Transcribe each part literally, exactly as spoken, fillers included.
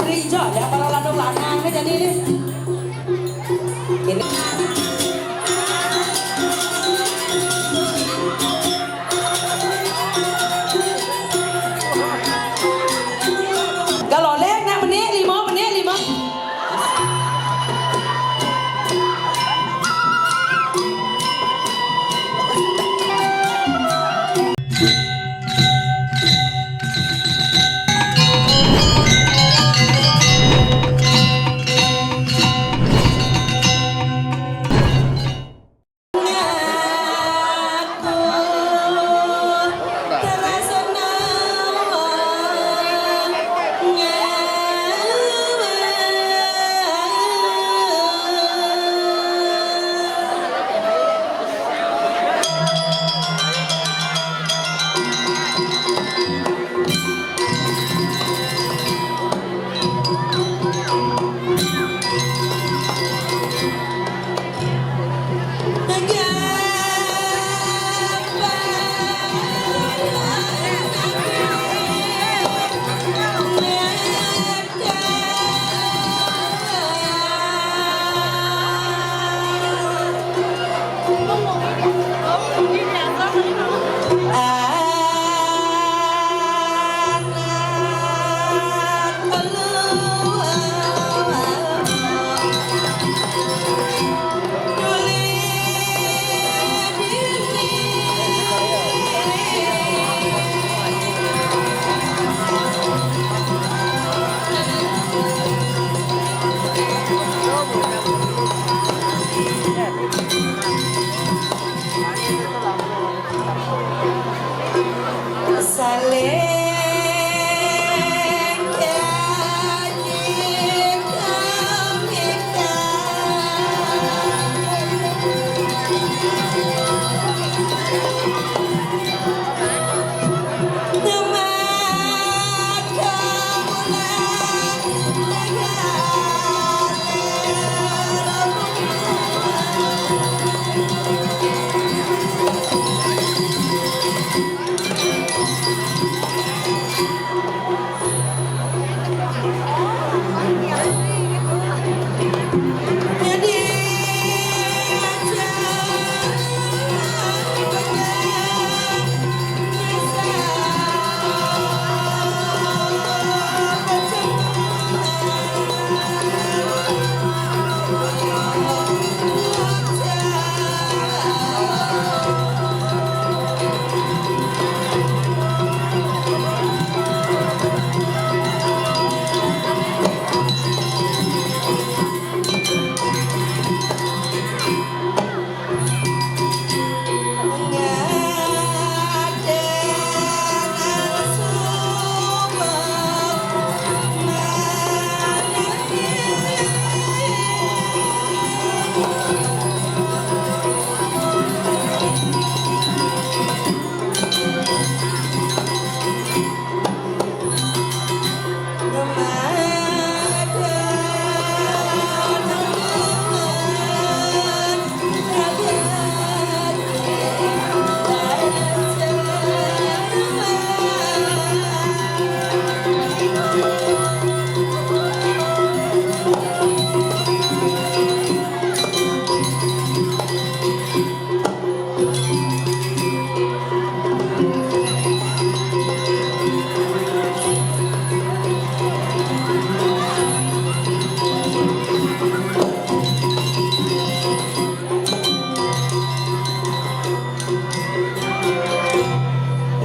Ri ijo, ya, para lanang-lanang nih jadi nih. Ini. Galolek, nak menit lima, menit lima.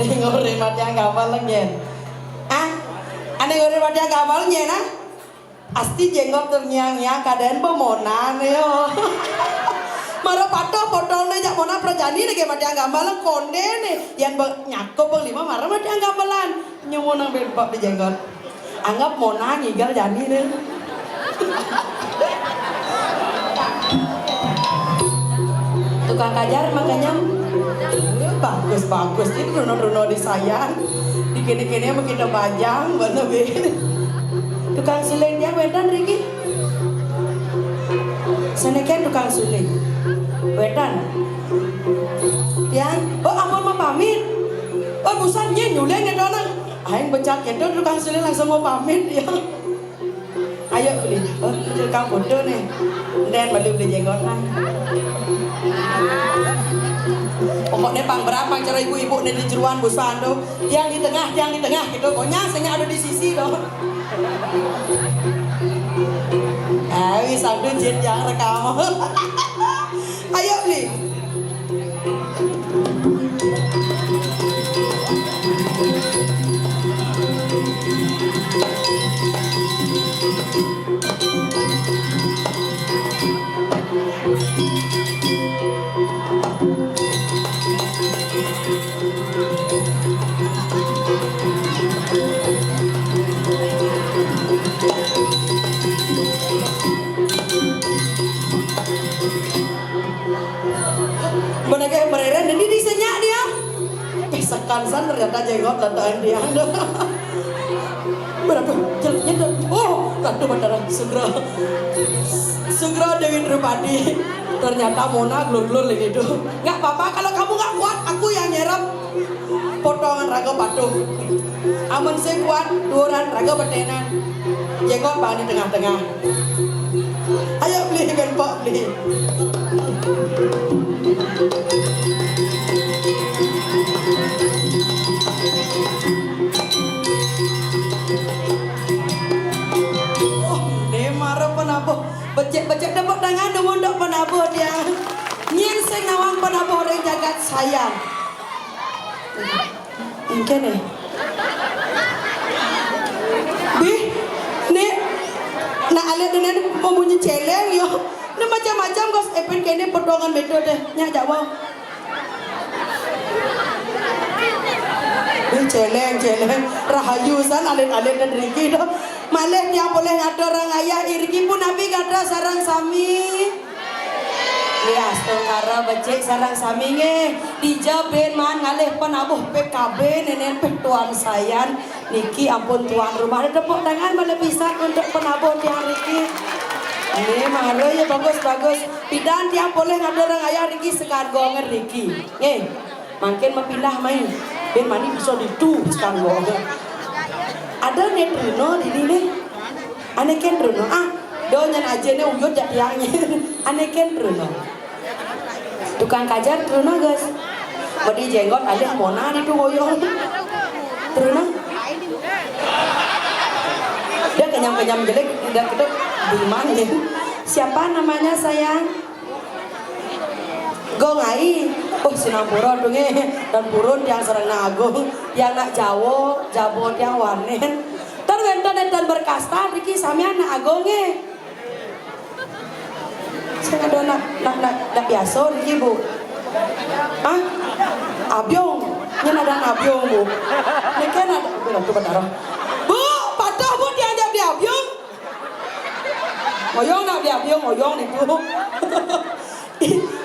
Ning ore matiang gampal nyen. Ah, ane ore matiang gampal nyen, ah? Asti jenggot terngiang-ngiang, kadén bemonan yo. Mara patuh potong ne jak mona prajani ne ge matiang gampal kondén ne. Yan be nyakup bang lima mara matiang gambalan. Nyumun nang bempak di jenggot. Anggap mona ngigel jani ne. Tukang kajar makanya bagus-bagus itu runo-runo di sayan. Dikene-kene sama kita bajang, bener be. Tukang suling dia wetan Riki. Seneken tukang suling. Wetan. Tiang, oh ampun mau pamit. Oh busan nye nyuling itu anak. Aing becat itu tukang suling langsung mau pamit ya. Ayo beli. Oh, itu kamu bodoh nih. Dan beli beli jenggot lah. Pokoknya pang berapa cara ibu-ibu nih di jeruan busan tuh. Tiang di tengah, tiang di tengah gitu. Pokoknya sehingga ada di sisi dong. Ah, bisa tuh jin yang rekam. Ayo beli. Menegak mereren, ini disenyak dia. Eh, sekansan ternyata jenggot lantaran dia. Berapa? Jeleknya dah. Oh, ratu Batara, segera. Segera Dewi Drupadi. Ternyata Mona glur-glur lagi tuh. Nggak apa-apa, kalau kamu nggak kuat, aku yang nyerap. Potongan raga patuh. Amun sing kuat, duuran raga betenan. Jenggot bang di tengah-tengah. Ayo beli kan pok beli. Oh, ini marah penabuh. Becek-becek tepuk tangan dulu untuk penabuh dia. Nyen sing nawang penabuh ring jagat Sayan. Engke ne. Bih, ne, nak alit dene membunyi celeng yo. Ne macam-macam kos epen kene potongan beto deh. Nyak jak wau. Bih celeng, celeng. Rahayu san alit-alit dan riki do. Malih tiang polih ngatur rang ayah iriki pun abi gatra sareng sami. Nggih, astungkara becik sareng sami nggih. Dija ben maan ngalih penabuh P K B nenen peh Tuan Sayan. Niki ampun tuan rumah. Ada tepuk tangan malih pisan untuk penabuh tiang niki. Nggih, mara ya bagus, bagus. Pidan tiang polih ngatur rang ayah niki sekargo ngeriki. Nggih. Mangkin mapindah mai. Ben mani bisa ditu sekargo. Ada ne Truna dini ne. Ane ken Truna. Ah, do nyen aja ne uyut jak tiang nyen. Ane ken Truna. Tukang kajar Truna, guys. Badi jenggot alih Mona ditu ngoyong. Truna. Dia kenyam-kenyam jelek, dia kedok biman nyen. Siapa namanya sayang? Gong ai. Oh, sinampura tu nggih. Dan purun tiang sareng Agung. Tiang nak Jawa, Jawa tiang wanen. Tan wenten enten berkasta, niki samian nak Agung nggih. Sing ada nak, nak, nak, nak biasa niki, Bu. Hah? Abyung. Nyen ada abyung, Bu. Niki nak, Bu, patuh, Bu, tiang jak beli abyung. Ngoyong nak beli abyung, ngoyong niku.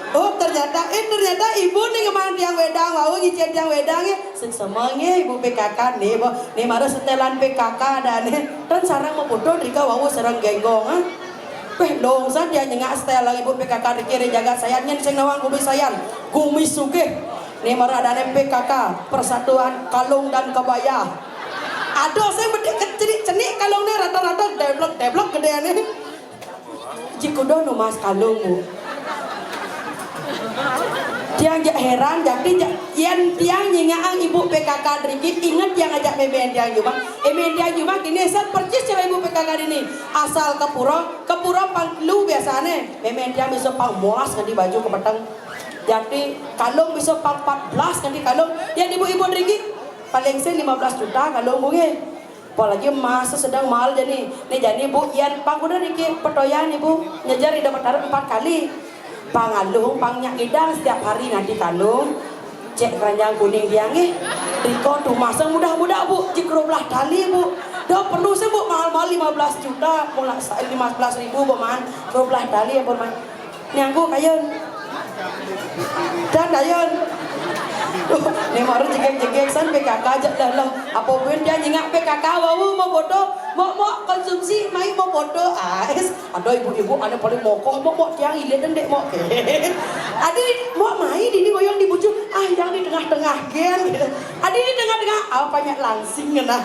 Oh, ternyata, eh, ternyata ibu nih kemarin tiang wedang, wau ngicen tiang wedang ya. Seksama nggih ibu P K K nih, Bu. Nih mara setelan P K K ada nih. Dan sareng maputu drika wau sareng genggong, ah. Weh, dong san dia nyengak setel lagi ibu P K K driki ring jagat Sayan nyen sing nawang gumi Sayan. Gumi sugih. Nih mara ada nih P K K, Persatuan Kalung dan Kebaya. Aduh, saya bedik kecenik-cenik kalung nih rata-rata deblok-deblok gede nih. Jikudo numas kalung, Bu. Tiang jak heran, jati jak, yen tiang nyingakang ibu P K K driki, inget tiang ajak meme tiang jumah. Eh, meme tiang jumah kini san persis cara ibu P K K dini. Asal ke pura, ke pura pang telu biasane. Meme tiang bisa pang molas nganti baju kepeteng. Jati kalung bisa pang empat belas nganti kalung. Yen ibu-ibu driki, paling sing lima belas juta kalung, Bu, nggih. Apalagi emas sedang mahal jani. Nih jani, Bu, yan pang kuda niki petoyan, Ibu. Nyejar Ida Betara empat kali. Pang alung, pang nyak idang setiap hari nganti kalung. Cek keranjang kuning dia nggih. Riko tuh masang mudah-mudah, Bu. Jik dua belas tali, Bu. Dah penuh sih, Bu, mahal-mahal lima belas juta, mula lima belas ribu, Bu, man. Dua belas tali, Bu, man. Nyanggu kayun. Dan kayun. Duh, ni mara jegeg-jegeg san P K K aja dah lah. Apa buin dia nyingak P K K wau mau foto. Mok, mok, konsumsi, mai mok foto. Ah, es. Ada ibu-ibu, ada paling mokoh, mok, mok, tiang ilit dan dek, mok. Ada, mok, mai, dini ngoyong di bujur. Ah, yang di tengah-tengah, gen, gitu. Ada di tengah-tengah, apa nyak langsing, kena.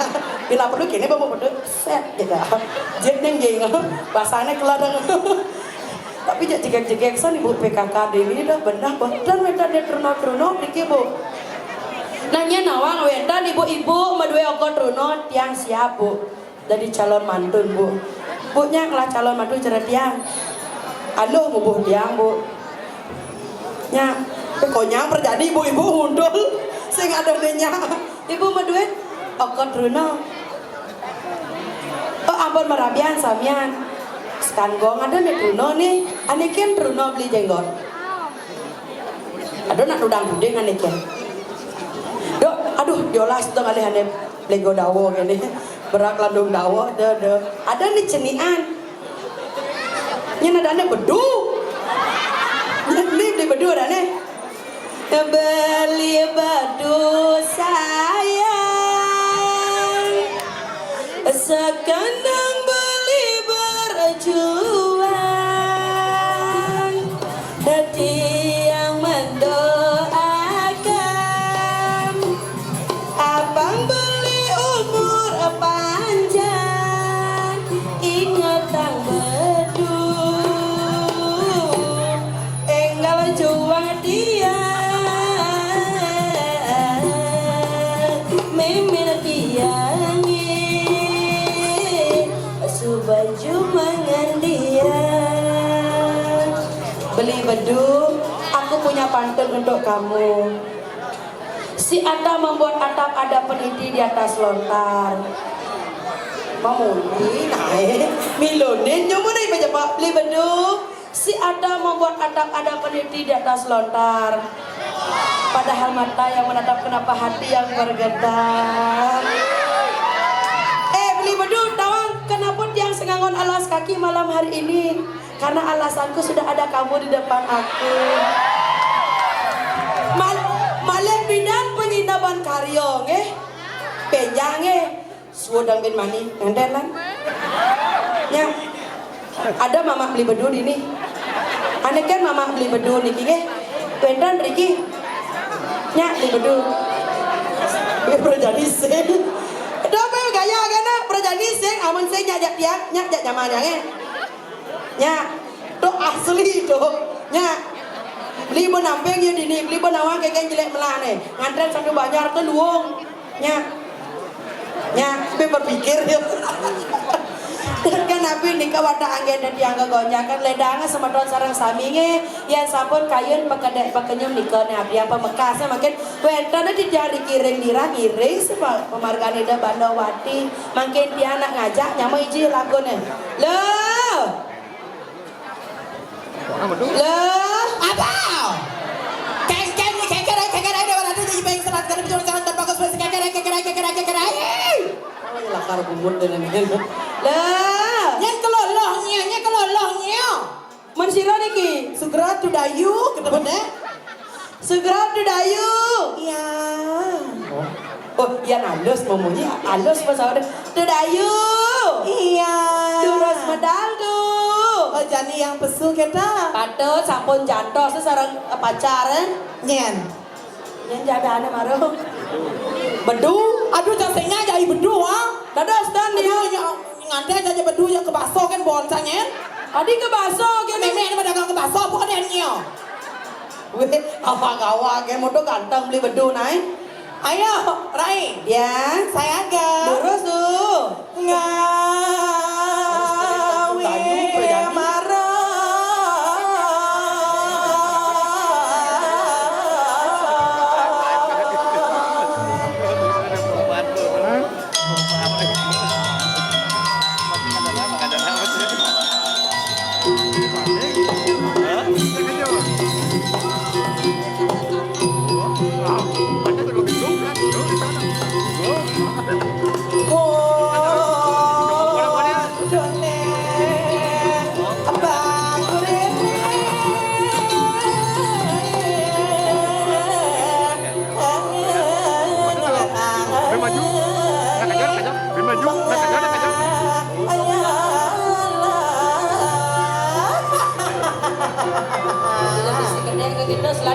Bila perlu, kene, bawa foto, set, gitu. Jet neng jeng, basahnya keluar dong. Tapi jak jegek-jegek san ibu P K K dini dah benar, bah. Dan wénten dé truno-truno niki, Bu. Nanya nawang wénten ibu-ibu madue oko truno, tiang siap, Bu. Jadi calon mantun, Bu. Bu, nya kelah calon mantun cara tiang. Aluh mubuh tiang, Bu. Nya, konyang terjadi ibu-ibu hundul sing ada nya. Ibu madue oko truno. Oh, ampun marabian samian. Sekanggong ada nih truno nih. Anikin truno beli jenggot. Aduh, nak tudang puding anikin. Dok, aduh, diolas tuh ngalih ane lego dawo gini. Berak landung dawo, deh, deh. Ada nih cenian. Ini ada nih bedu. Ini beli bedu ada nih. Beli bedu sayang, sekandang beli berjuang. Dadi yang mendoakan, abang beli umur panjang, inget tang bedu. Enggal juang tiang, mimin tiange, subaju mangan tiang. Beli bedu, aku punya pantun untuk kamu. Si Ata membuat atap ada peniti di atas lontar. Mamundi naik, milunin, nyomu naik pejabat beli bedu. Si Ata membuat atap ada peniti di atas lontar. Padahal mata yang menatap, kenapa hati yang bergetar? Eh, beli bedu, tawang, kenapa tiang sengangon alas kaki malam hari ini? Karena alasanku sudah ada kamu di depan aku. Mal malih pidan panyinaban karya, nggih. Benjang, nggih. Suudang bin mani, nganten lan. Nya. Ada mamak beli bedu dini. Ane kan mamak beli bedu niki nggih. Wénten riki. Nya beli bedu. Wih, perjani sing. Ada apa gaya kena perjani sing, amun sing nya jak tiang, nya jak nyaman ya nggih. Nya. Tuh asli tuh. Nya. Beli benamping ya dini, beli benawang kagén jelek melane. Nganten satu banjar tuh luung. Nya. Nya, tapi berpikir ya. Kan abi nika wadah anggé dadi angga gonjakan ledang semeton sareng sami nggih. Yén sampun kayun pekedek pekenyum nika nih abi apa mekasnya makin wénten di jari kiring dirah ngiring si pa- pemargane da Bandawati. Mangkin dia nak ngajak nyama iji lagune. Loh. Lah, apa? Kengkeng ni kengkeng ai, kengkeng ai, dah berarti jadi pengen serat kali bicara cara tanpa kos besi kengkeng ai, kengkeng ai, kengkeng ai, kengkeng ai. Oh, ya lakar bungut dengan ini. Lah. Nyén keloloh nya, nyén keloloh nya. Mun sira niki? Sugra Tudayu, ketemu deh. Sugra Tudayu. Iya. Oh, oh, yang halus ngomongnya, halus pas awalnya. Tudayu. Iya. Durus medal tuh. Oh, jani yang pesu kita. Patut sampun jantos sareng pacar, eh? Nyén. Nyén jadane maro. Bedu. Aduh, jasengnya jadi bedu, ah. Dados dan dia. Aduh, ya, nganti aja bedu ya kebaso kan bonsanya. Adi kebaso gini. Memang ada pedagang kebaso, bukan yang nyo. Wih, apa gawa ke motor ganteng beli bedu naik? Ayo, Rai. Ya. Saya agak. Lurus tuh. Ngawi marah.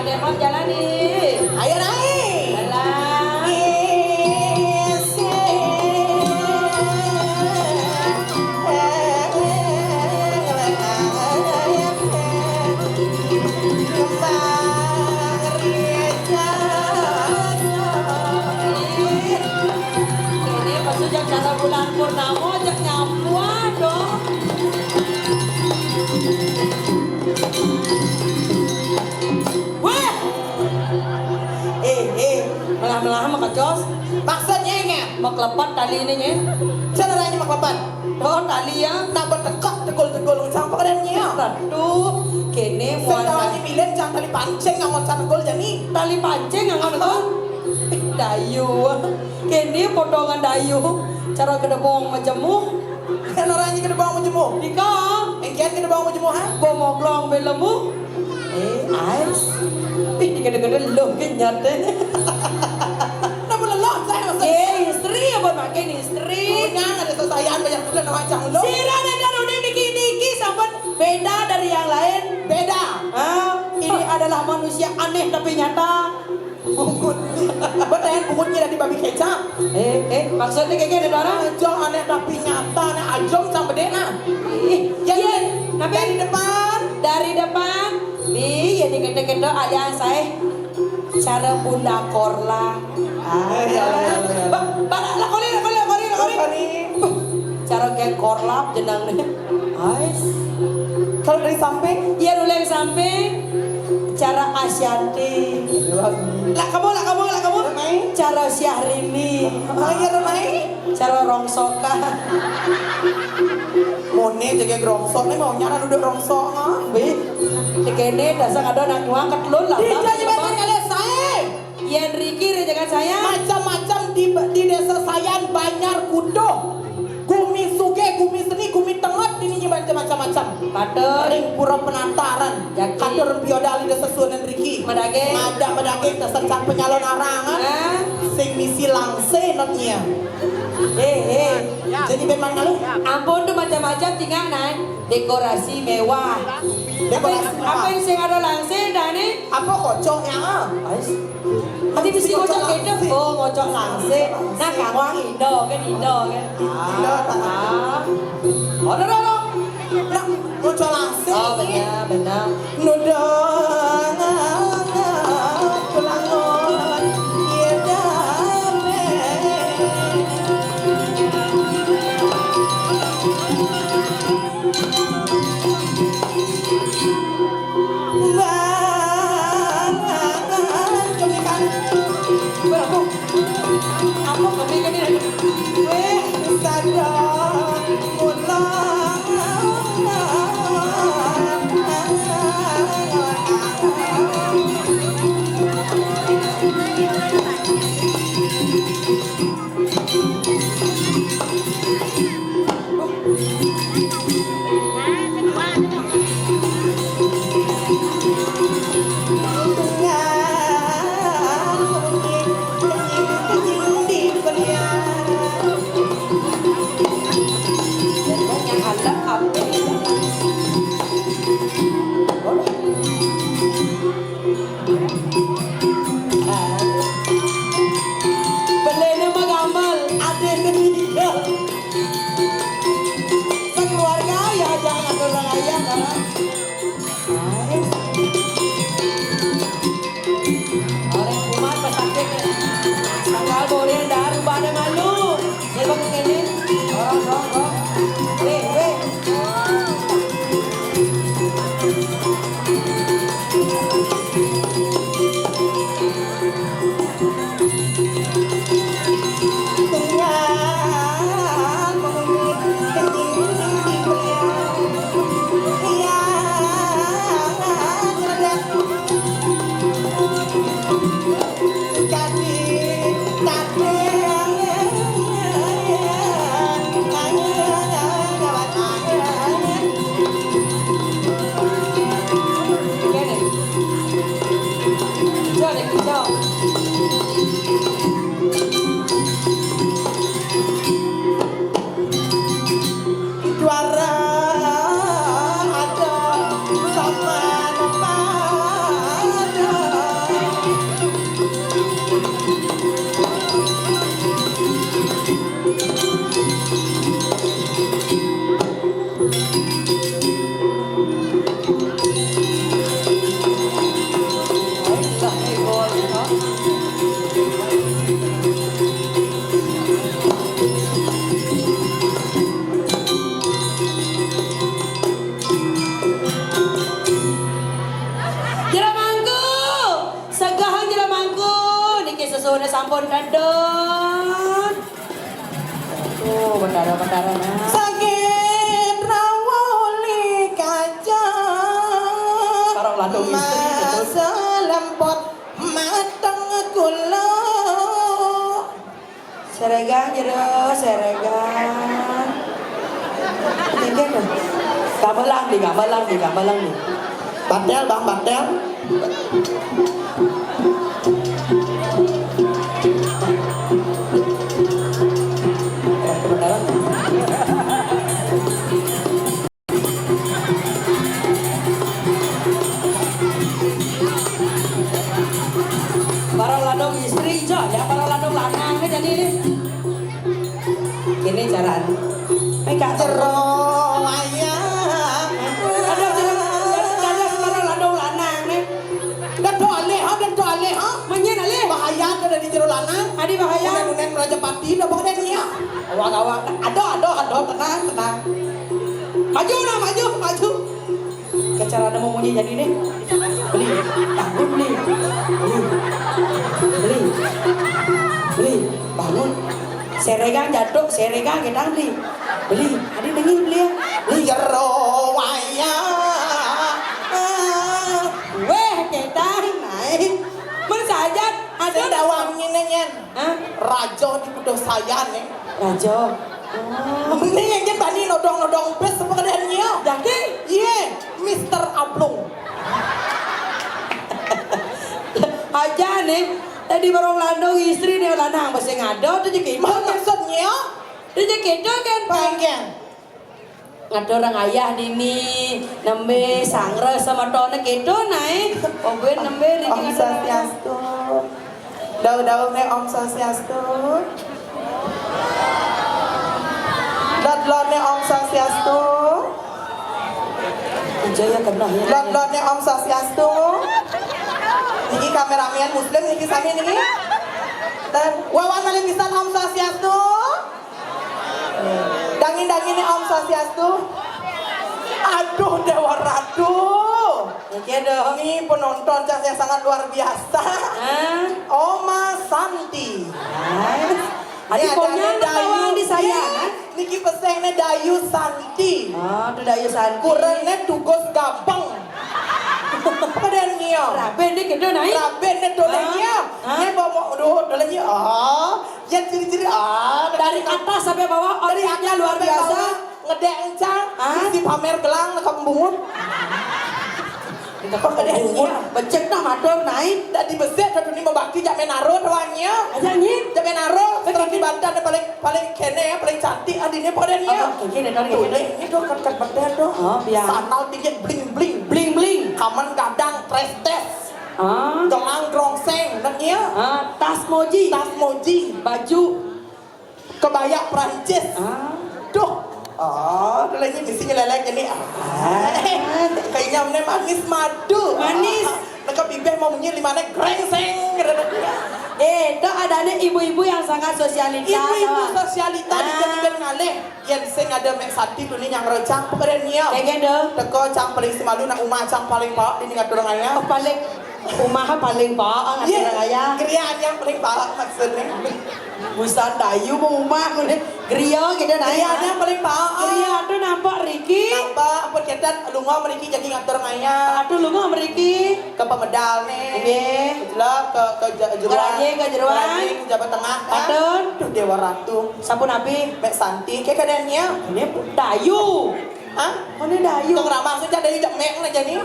Demam jalan nih. Ayo naik. Jalan. Ini pas udah cara bulan purnama, ajak nyampuan dong. Wah! Eh, eh, melah-melah mah kacos. Maksudnya ini? Mau kelepat tali ini, Nyen. Cara lainnya mau kelepat. Oh, tali ya. Nak bertekak tegul-tegul, cang pekerjaannya ya. Aduh, kene muan. Sing tawani milen, cang tali pancing, nggak mau cang tegul, jadi. Tali pancing, nggak mau tegul. Dayu. Kene potongan dayu. Cara gedebong majemu. Kan orangnya gedebong majemu. Dika. Engkian gedebong majemu, ha? Bomoglong belemu. Eh, ais. Ih, dikede-kede lo kenyat deh. Kenapa lelah saya, maksud? Ye, istri apa makin istri? Punya ada selesaian banyak juga, nama cang lo. Sira dan udah niki-niki sampun beda dari yang lain. Beda. Ah, ini adalah manusia aneh tapi nyata. Bungut. Betul, bungutnya dari babi kecap. Eh, eh, maksudnya kayak gini, Dora? Aja aneh tapi nyata, nah, ajom sama deh, nah. Ih, jadi, iya, tapi dari depan. Dari depan. Nih, ya dikit-dikit dong, alias saya. Cara Bunda Korla. Ah. Eh, ya, ya, ya, ya. Ba-, ba-, lakoni, lakoni, lakoni, lakoni. Lakoni. Cara kayak korlap jenang nih. Ais. Kalau dari samping? Iya, dulu yang samping. Cara Asyanti. Lah kamu, lah kamu, lah kamu. Cara Syahrini. Oh, iya, Rumai. Cara Rongsoka. Mone jaga rongsok nih, mau nyaran udah rongsok, ah. Wih, di kene dasar ada anak nyuang ketelun lah. Di jalan kalian saya. Yen riki rejekan saya. Macam-macam di, di desa Sayan, Banjar Kudo. Gumi suge, gumi seni, gumi tenget, ini macam-macam. Pater. Ring pura penataran. Jaki. Katur biodali desa Sunan riki. Medaging. Ada medaging dasar cang penyalon arangan. Hah? Sing misi langse notnya. Eh, eh. Jadi memang lalu. Ampun tuh macam-macam tinggal, Nay. Dekorasi mewah. Dekorasi mewah. Apa yang, apa yang sing ada langse, Nay? Apa kocoknya? Ais. Tadi mesti ngocok kecap. Oh, ngocok langse. Nah, kamu Indo kan, Indo kan. Indo, tak. Ah. Oh, no, no, no. Nah, ngocok langse. Oh, benar, benar. Nudang pulang, iya, damai. Ampun, kadon. Tuh, bendara-bendara, nah. Sakit rawoli kaca. Para landung istri, betul. Masa lempot mateng kula. Seregang jero, seregang. Ini kan. Gamelan nih, gamelan nih, gamelan nih. Batel, Bang, batel. Para landung istri, ijo ya, para landung lanang nih jadi nih. Kene carane. Meka jero wayah. Ada jero, ada para landung lanang nih. Dah do alih, ha, dah do alih, ha. Menyen alih. Bahaya tuh dari jero lanang. Adi bahaya. Unen-unen Raja Pati, dah bawa dia. Awak-awak. Aduh, aduh, aduh, tenang, tenang. Maju, nah, maju, maju. Ke cara ada mau munyi jadi nih. Beli, bangun, beli. Beli. Beli, bangun. Seregang jatuh, seregang gedang, beli. Beli, adi dengin, beli ya. Beli. Jero wayah. Weh, gedang naik. Men sajat, ada dawang ini, Nyen. Hah? Raja di Kudo Sayan, nih. Raja. Oh. Ini yang dia bani nodong-nodong bes apa keadaannya? Jadi? Iya, Mister Ablung. Aja nih, tadi barong landung istri nih lanang masih ngado tuh jadi. Maksudnya? Tuh jadi kan. Pengen. Ngatur orang ayah dini, nembe sangre sama tone gitu nae. Oben nembe riki Om ngatur orang ayah. Swastiastu. Dau-dau ne Om Swastiastu. Dot-dot ne Om Swastiastu. Aja ya kena ya. Dot-dot ne Om Swastiastu. Niki kameramen muslim niki sami niki. Dan wawan malih pisan Om Swastiastu. Dangin-dangin nih Om Swastiastu. Aduh, Dewa Ratu. Oke dong. Ini penonton yang sangat luar biasa. Hah? Oma Santi. Nice. Ini adi ada ponyang nih Dayu. Bawang di saya, iya, kan? Niki pesengnya Dayu Santi. Oh, tuh Dayu Santi. Kurangnya tugas gampang. Pada nih. Raben deh gitu, naik. Raben deh, doleh. Hah? Nih, bawa, aduh, doleh. Oh. Ya, ciri-ciri, ah, dari atas sampai bawah, dari outfitnya atas luar sampai biasa. Bawah, ngedek encang, ah, isi pamer gelang, lengkap bungut. Lengkap bungut, becek nah, matur, naik. Dak dibesek, satu ini membakti, jak menaro, tuannya. Aja, nyin. Jak menaro, setelah di badan, paling, paling kene ya, paling cantik, adine pada dia. Oh, kayak gini, kayak gini. Tuh, deh, ini tuh, kat, kat, badan tuh. Oh, biar. Sandal tinggi, bling, bling. Bling, bling. Kaman gadang, tres, tes. Ah. Gelang, drongseng, nak iya. Ah, tas moji. Tas moji. Baju. Kebaya Prancis. Ah. Duh. Oh, ada lagi misi nyelelek ini. Ah. Kayaknya mana manis madu. Manis. Ah. Neka bibir mau munyi lima nek grengseng. Eh, itu adanya ibu-ibu yang sangat sosialita. Ibu-ibu tau. Sosialita. Ah. Dijadikan ngalih. Yen sing ada mek Santi tuh nih yang recang pokoknya nih. Kayak gitu. Teko cang paling si malu nak umah cang paling paok di ngatur ngaya. Oh, paling Umah paling paok, iya, ngatur raya. Krian yang paling paok maksudnya. Busan dayu mau umah, udah geria gitu, nah, geria ya. Yang paling paok. Geria tuh nampak Riki. Nampak apa kita lunga meriki jadi ngatur maya. Aduh, lunga meriki. Ke pemedal nih. Oke. Jelas ke, ke je-, jeruan. Ngeraye ke jeruan. Ngeraye ke Jawa Tengah, kan? Aduh. Duh, Dewa Ratu. Sampun abi. Mek Santi, kayak keadaannya. Ini dayu. Hah? Mana dayu? Tong ramah saja dayu jak mek aja nih.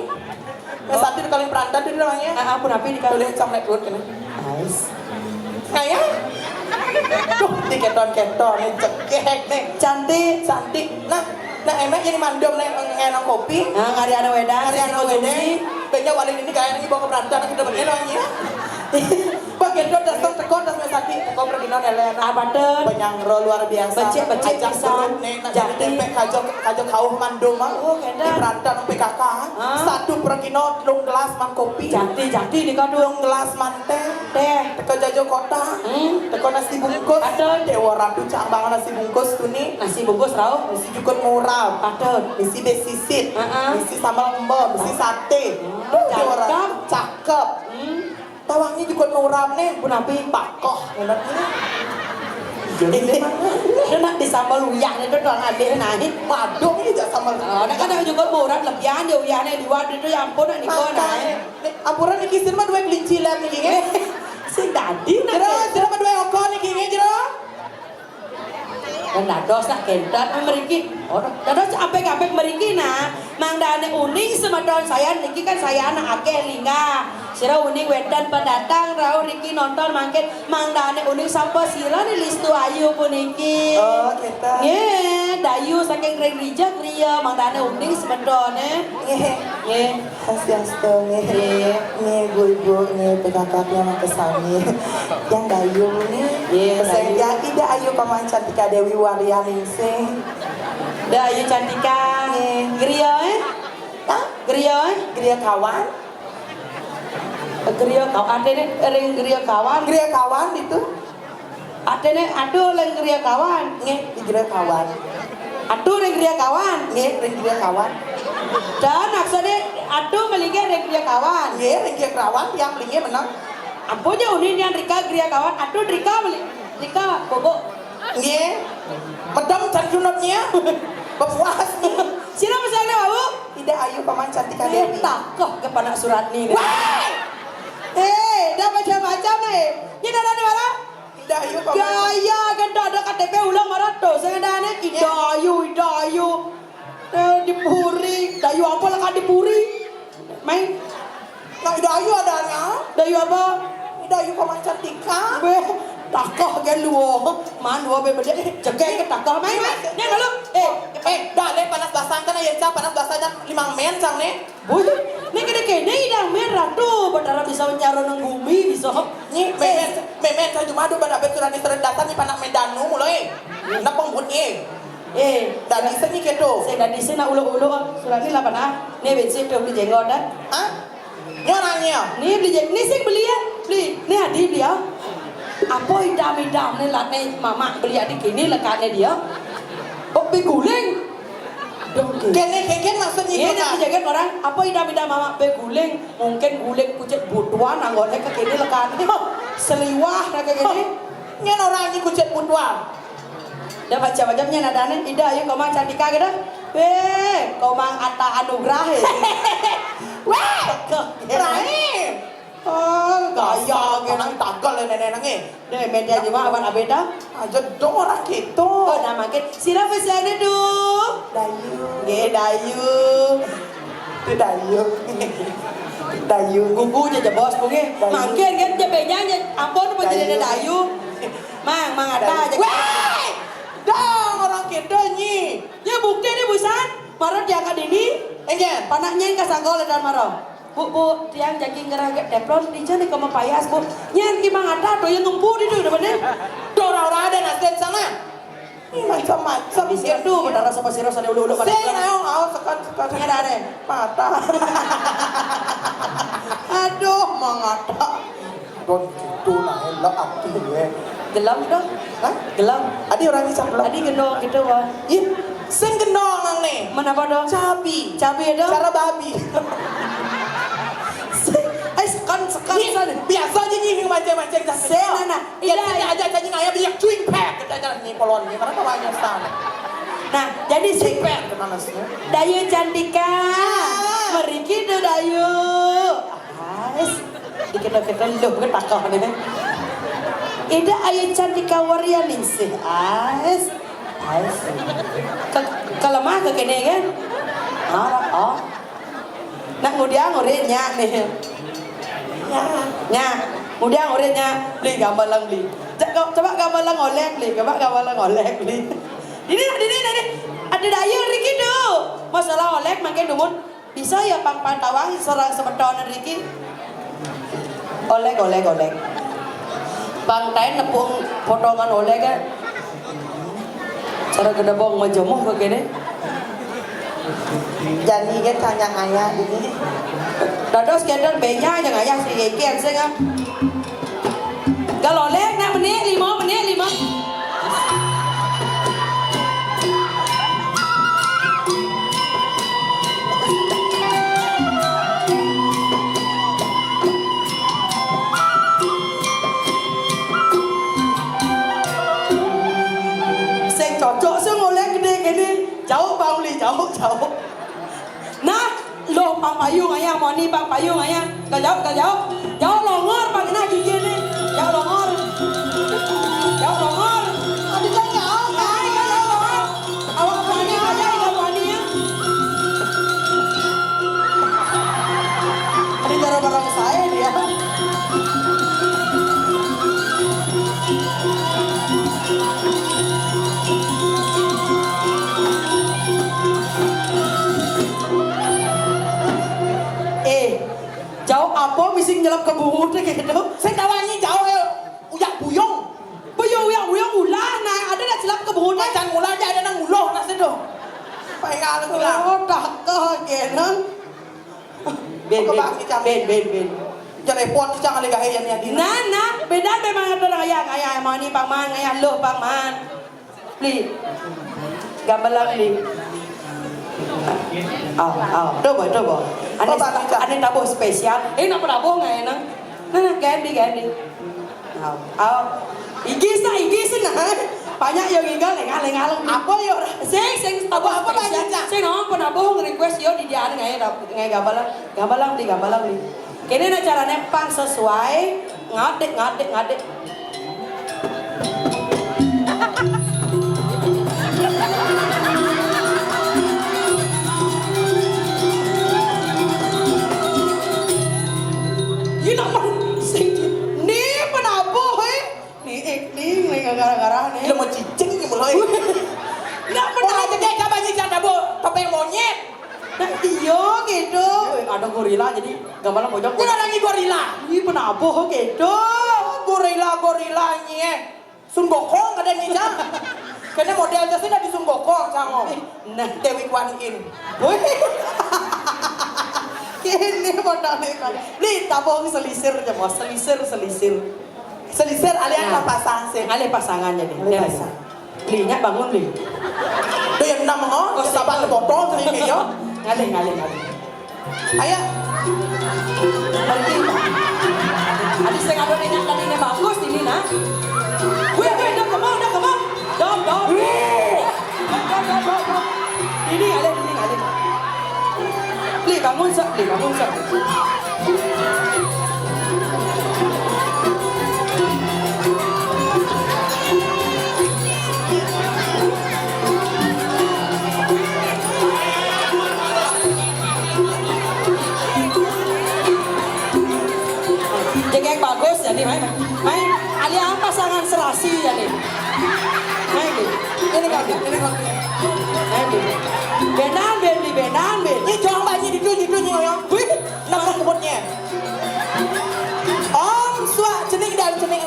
Nah, Santi kalian perantan tuh namanya. Ah, ampun, apa ini, Kak? Boleh cang naik turun kena. Nice. Kayak? Duh, di keton-keton nih, cekek nih. Cantik. Cantik. Nah, nah, emek jadi mandom nih, ngenang kopi. Nah, ngari anak wedang, ngari anak wedang. Konsumsi. Benya wali ini kayak ini bawa ke perantan, kita pakai namanya. Pak Gendro datang teko, tas mesaki teko pergi non Elena. Apa tuh? Penyangro luar biasa. Becik, becik. Ajak pisan. Perut nih, nak jadi tempe kajo, kajo kauh mandum, ah. Oh, Gendro. Di perantan P K K. Hah? Satu pergi non, lung gelas man kopi. Jati, jati di kadu. Lung gelas man teh. Teh. Teko jajo kota. Hmm. Teko nasi bungkus. Aduh. Dewa Ratu cak banget nasi bungkus tuh nih. Nasi bungkus rauh. Isi jukut murah. Aduh. Isi besisit. Heeh. Isi sambal embo, isi sate. Hmm, duh, Dewa Ratu. Cakep. Cakep. Hmm. Tawangnya juga nurap nih. Pun api pakoh, enak ini. Jadi memang. Itu nak disambal uyah nih, itu tuan adek naik. Madung ini jak sambal. Oh, nak kadang juga murah lebihan ya uyahnya di wadah itu, ya ampun, nak nikah. Makanya, naik. Nih, ampuran nih, kisin mah dua kelinci lah nih, gini. Sing dadi nak. Jero, jero mah dua okon nih, gini, jero. Dan dados nak kentat mriki. Oh, dados apik-apik mriki nah. Mangdane uning semeton saya niki kan saya anak akeh lingga. Sira uning wedan pendatang rauh riki nonton mangkin. Mangdane uning sapa sira ni Listu Ayu puniki. Oh, kita. Nggih, Dayu saking Ring Rijek griya. Mangdane uning semetone. Nggih. Nggih. Swastiastu, nggih. Nggih. Nggih, Bu, Ibu, nggih, P K K-nya makasami. Yang Dayu nih. Nggih, pesan Dayu. Ya, tidak Ayu Paman Cantika Dewi Warianingsih. Dayu Cantika. Nggih. Griya, eh? Hah? Griya, eh? Griya kawan. Griya kawan, artine ring griya kawan. Griya kawan itu. Artine aduh ring griya kawan. Nggih, di griya kawan. Aduh ring griya kawan. Nggih, ring griya kawan. Dan maksudnya aduh melinggih ring griya kawan. Nggih, ring griya kawan tiang melinggih meneng. Ampun ya unin yang Rika griya kawan. Aduh Rika meli-, Rika bobo. Nggih. Medem can junutnya. Bepuas nih. Sira pesannya, Bu? Tidak Ayu Paman Cantika Dewi. Takoh ke panak surat nih. Wah! Eh, dah macam-macam nih. Ini dah ada mana? Ida Ayu, Pak. Gaya kan tak ada K T P ulang marah tuh. Saya dah nih Ida Ayu, Ida Ayu. Eh, dipuri, Dayu apa lah kan dipuri? Main. Nah, Ida Ayu adanya. Dayu apa? Ida Ayu Paman Cantika. Beh, takoh kan lu. Man dua bebe deh. Cekek ke takoh main, main. Nih dulu. Eh, eh, dah leh panas basah kan ya, Cang, panas basahnya lima men, Cang, nih. Boy, nek kene-kene idang merah tuh, Betara bisa nyaro nang bumi bisa. Ni memen, memen saja madu pada bet surat ni seret dasar ni panak medanu mulai. Nak pembut ni. Eh, dadi seni kedo. Saya dadi seni nak uluk-uluk, surat ni lah panak. Ni bensin tuh beli jenggot dah. Hah? Ni orangnya. Ni beli jeng-, ni sing beli ya, beli. Ni adi beli ya. Apa idam-idam ni lah ni mamak beli adik ini lekatnya dia. Kok beli guling? Kene keken maksudnya. Iya, itu kan. Jaga orang, apa idam-idam mama beguling? Mungkin guling kucit butuan anggone ke kene lekan. Seliwah kayak gini. Nyen orang ini kucit butuan. Dah macam-macamnya nadane. Ida, ayo Komang Cantika gitu. Weh, Komang Atta Anugrah ya. Weh, Rahim. Oh, gaya. Dasar, gaya. Nang tagal ya nenek nang, eh. Deh, media juga awan abeda. Aja dong orang gitu. Oh, nama ke. Sira pesan itu. Dayu. Nggih, Dayu. Itu Dayu. Dayu. Gugu aja bos, mungkin. Dayu. Mangkin kan, dia penyanyi. Ampun, apa jadi Dayu. Dayu? Mang, Mang Atta aja. Weh! Dong, orang gitu, nyi. Ya, bukti nih, busan. Marah diangkat ini. Enggak. Panaknya yang kasangkol dan marah. Bu, Bu, tiang jagi ngeragak teflon, dija nih kamu payas, Bu. Nyen ki Mang Atta, tuh yang ngempu di tuh, bener. Tuh, ora-ora ada nasden sana. Ih, macam-macam. Di sini tuh, bener rasa pasir, rasa ulu-ulu. Sing, ayo, ayo, sekat, sekat. Nggak ada, ada. Mata. Aduh, Mang Atta. Don gitu, nah, elok ati, ya. Gelem tuh. Hah? Gelem. Adi orang isap gelem. Adi gendong gitu, Bang. Ih, sing gendong nang nih. Mana apa dong? Cabi. Cabi ada? Cara babi. Eh, sekan, sekan, ih, sana. Biasa aja nih, mancing-mancing, dah. Saya nana. Ya, ida, sini aja, cacing ayam, dia cuing, pek. Kita aja nih, polon, nih. Mana tuh banyak sana? Nah, jadi si Cipek, kemana sih? Dayu Cantika. Ah. Meriki tuh, Dayu. Ais. Dikit-dikit lu ketakoh nih. Ida Ayu Cantika Warianingsih. Ais. Ais. Ke, kelemah ke kene kan? Ah, oh. Nak ngudiang urin nyak nih. Ya. Nyak, ngudiang urin nyak. Beli gambar lang beli. Cak, kau coba gambar lang oleh beli. Coba gambar lang oleh beli. Ini, ini, ini. Ada daya Riki tuh. Masalah oleh makin dumun. Bisa ya pang pantawang seorang semeton Riki. Oleh, oleh, oleh. Bang Tain nepung potongan oleh kan. Cara gedebong majemuh ke kene. Jani kan tanya ayah ini. Dados kenten benya yang ayah si Yeken sing ah. Kalau oleh nak menit lima, menit lima. Jauh. Nah, lo pang payung ayah, moni pang payung ayah. Kejauh, kejauh. Jauh longor pang nah gigi nih. Jauh longor. Jauh longor. Aduh, kan jauh, kan? Jauh longor. Awak pani aja, ikan pani ya. Ada cara barang saya dia. Eh, jauh apa misi nyelap ke bungut gitu? Saya tahu ini jauh ya. Uyak buyung. Buyung, uyak buyung ulah nah, ada nak selap ke bungut. Macan ulah aja ada nang uloh nah situ. Pengal ulah. Oh, dah ke genang. Bin, bin, bin, bin, bin. Jangan repot, jangan lega ya nih. Nah, nah, beda memang ada orang ayah, ayah mau ni paman, ayah lo paman. Li. Gambalang li. Aw, aw. Coba, coba. Ane, ane tabuh spesial. Eh, nak penabuh ngai nang? Nah, ganti, ganti. Aw, aw. Igis nah, igis nah. Banyak yo nginggal, lengal, lengal. Apa yo? Sing, sing tabuh apa spesial. Sing naon penabuh request yo di dia ngai, ngai gambalang. Gambalang di, gambalang di. Kene nah carane pang sesuai, ngadek, ngadek, ngadek. Ini apa sih? Ni penabuh, eh. Ni acting, ni gara-gara ni. Lo mau cicing ni mulai. Nggak pernah. Orang gede kapan sih cara bu topeng monyet? Nah, iyo gitu. Eh, ada gorila jadi gambalang bojong. Udah lagi gorila. Ini penabuh gitu. Gorila, gorila ni eh. Sun Gokong kada ni, Cang. Kena model jas ni dari Sun Gokong, Cang, oh. Nah. Dewi Kwan In. Woi. Kene model ni kan. Ni tabuh selisir aja, Bos. Selisir, selisir. Selisir alih apa pasang sih? Alih pasangan jadi. Alih pasang. Li, nyak bangun, Li. Tu yang enam, oh. Oh, sabar, siapa? Botol tu yang kayak, yo. Ngalih, ngalih, ngalih. Ayo. Berhenti. Adi sing ada nyak tadi nya bagus ini nah. Wih, wih, dah kemau, dah kemau. Dom, dom. Wih. Dom, dom, dom, dom, dom. Ini ngalih, ini ngalih. Li, bangun sek, Li, bangun sek. Jegeg bagus jadi, mai, mai. Mai, alih pasangan serasi jadi. Mai, Li. Ini kaki, ini kaki. Mai, Li. Benang, Ben, Li, benang, Ben. Ini jong banyi di tu, di tu, ni, oyong. Wih, nabrak kubutnya. Om Swa-, cenik dan cenik.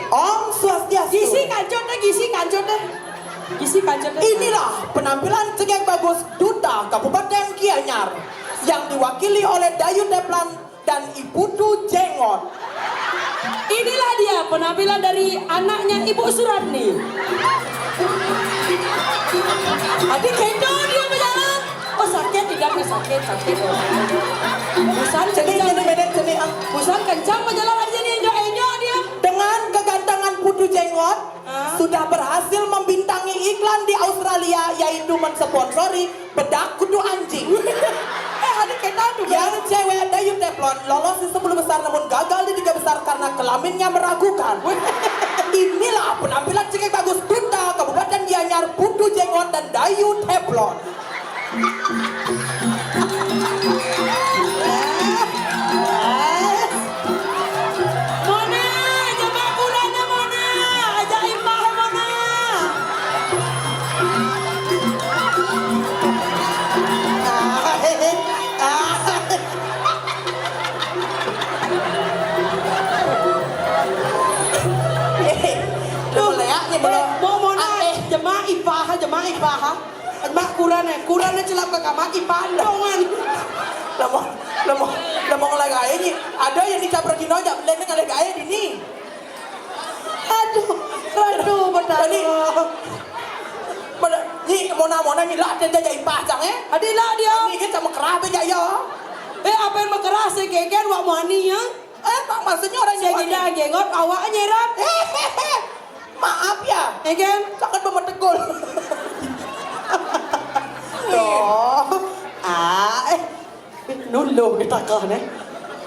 Om Swastiastu. Gisi kancut deh, gisi kancut deh. Gisi kancut deh. Inilah penampilan Cegek Bagus Duta Kabupaten Gianyar yang diwakili oleh Dayu Teplan dan Ibu Tu Jengot. Inilah dia penampilan dari anaknya Ibu Suratni. Adi kendo dia berjalan. Oh, sakit, tidak, sakit, sakit. Busan jadi kencang. Jadi, jadi, jadi, ah. Busan kencang berjalan aja nih, enyo, enyo dia. Dengan kegantengan Putu Jengot, ah, sudah berhasil membintangi iklan di Australia, yaitu mensponsori bedak kutu anjing. Eh, ada kita tuh. Yang cewek Dayu Teflon lolos di sepuluh besar namun gagal di tiga besar karena kelaminnya meragukan. Inilah penampilan Cegek Bagus Duta Kabupaten Gianyar, Putu Jengot dan Dayu Teflon. Mona, jebak kulana Mona, aja impah Mona. Tuh, leak nih, belum. Mau Mona, jema ipah, jema ipah. Mak kuran eh, kuran eh celap ke kamar, ipah dongan. Lama, lama, lama ngalai gaya ni. Ada yang dicaprak Cina aja, lain ngalai gaya di ni. Aduh, aduh, betul. Tadi, mana, ni Mona, Mona ni lah, dia jadi ipah cang eh. Adi lah dia. Ni kita mekerah aja ya. Eh, apa yang mekerah sih keken wak muani ya? Eh, Pak, maksudnya orang saya gila jengot awak nyerap. Maaf ya. Ya kan? Sangat memetegul. Doh. Ah, eh. Nulung kita kah, neh?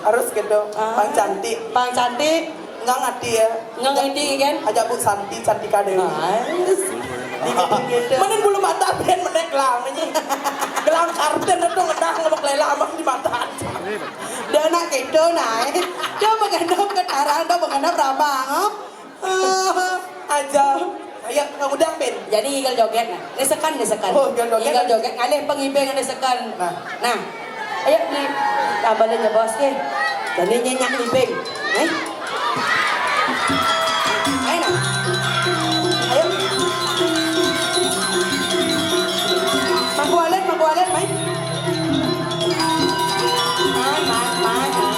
Harus gitu. Ah. Pang cantik. Pang cantik. Ngang ati ya. Ngang ati, kan? Ajak Bu Santi, cantik ada. Nice. Dikit-dikit. Mana bulu mata pian menek gelang ini. Gelang kartun itu ngedah ngebek lela amat di mata. Dia anak gitu, nah. Dia mengendap ke tarang, dia mengendap rabang, oh. Ah, aja. Ayo, kang udang, Ben. Jadi igal joget, nah. Desekan, desekan. Oh, igal joget. Igal joget, ngalih pengibing desekan. Nah. Nah. Ayo, nih. Tambah nih, bos, nih. Jadi nyenyak ngibing. Eh? Ayo, nah. Ayo. Mangku alit, mangku alit, main. Main, main, main, main.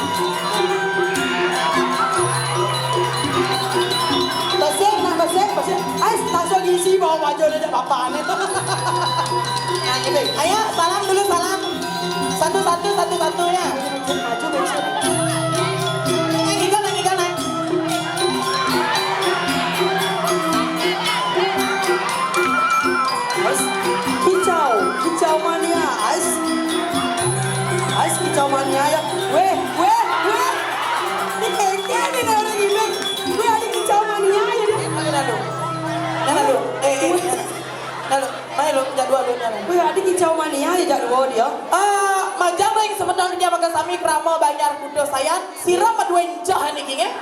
Besik, nah, besik, besik. Ais, langsung isi bawa baju aja bapak aneh. Nah, ini. Ayo, salam dulu, salam. Satu, satu, satu, satu ya. Maju, besik. Yang ikan, yang ikan, nah. Ais, kicau, kicau mania, ais. Ais, kicau mania ya. Weh, weh, weh. Ini kayaknya nih orang ini. Weh, ada kicau mania ya dia. Mana lu? Mana lu? Eh, eh. Mana lu? Mana lu? Jadwal lu mana? Weh, ada kicau mania ya jadwal dia. Ah, majang ring sebenarnya dia makan sami krama banyak kuda sayat. Sira madué encoh niki nggih.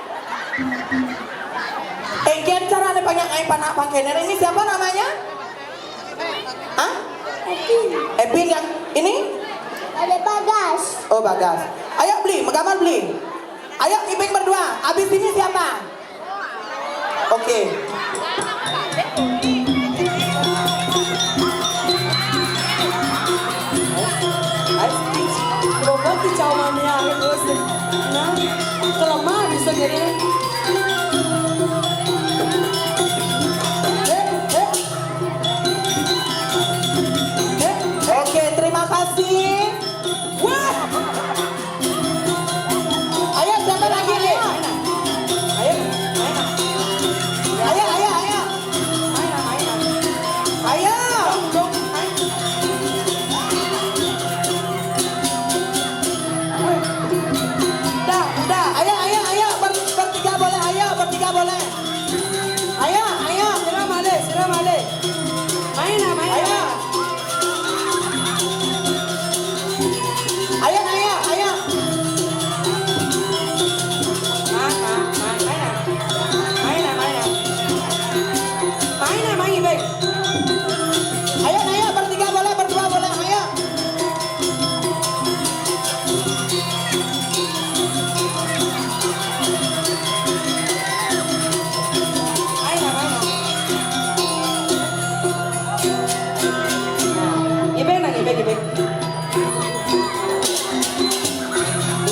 Engken carane panjang ai panak pangkene. Ini siapa namanya? Hah? Epin. Epin yang ini? Ada Bagas. Oh, Bagas. Ayo beli, megamar beli. Ayo ibing berdua. Habis ini siapa? Oke. Ais, ais, gerobak kicau mania, terus, nah, kelemah bisa jadi. Eh, eh. Eh, eh. Oke, terima kasih. Wah. Ayo, siapa lagi nih? Ayo, ayo, ayo. Ayo. Udah, udah. Ayo, ayo, ayo. Ber- bertiga boleh, ayo, bertiga boleh. Ayo, ayo. Sira malih, sira malih. Main lah, main lah. Ayo. Ayo, ayo, ayo. Main, main, main, main lah. Main lah, main lah. Main lah, main, baik. Ayo, ayo, bertiga boleh, berdua boleh, ayo. Ayo, ayo. Ibing nang, ibing, ibing.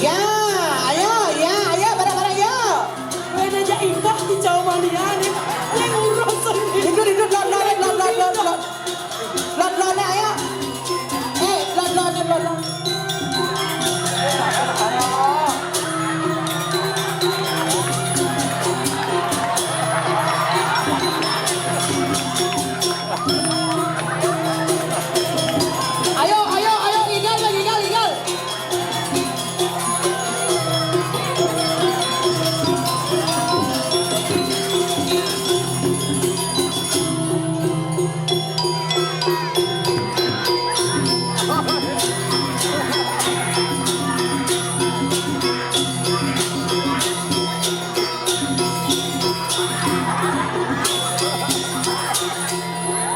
Ya, ayo, ya, ayo, bareng-bareng, ya. Wena jak indah di jauh mania nih. Yang urus sendiri. Itu, itu, lot, lot, lot, lot, lot, lot. Lot, lot, ayo. Eh, lot, lot, lot, lot. Ayo, ayo, ayo, igal, igal, igal.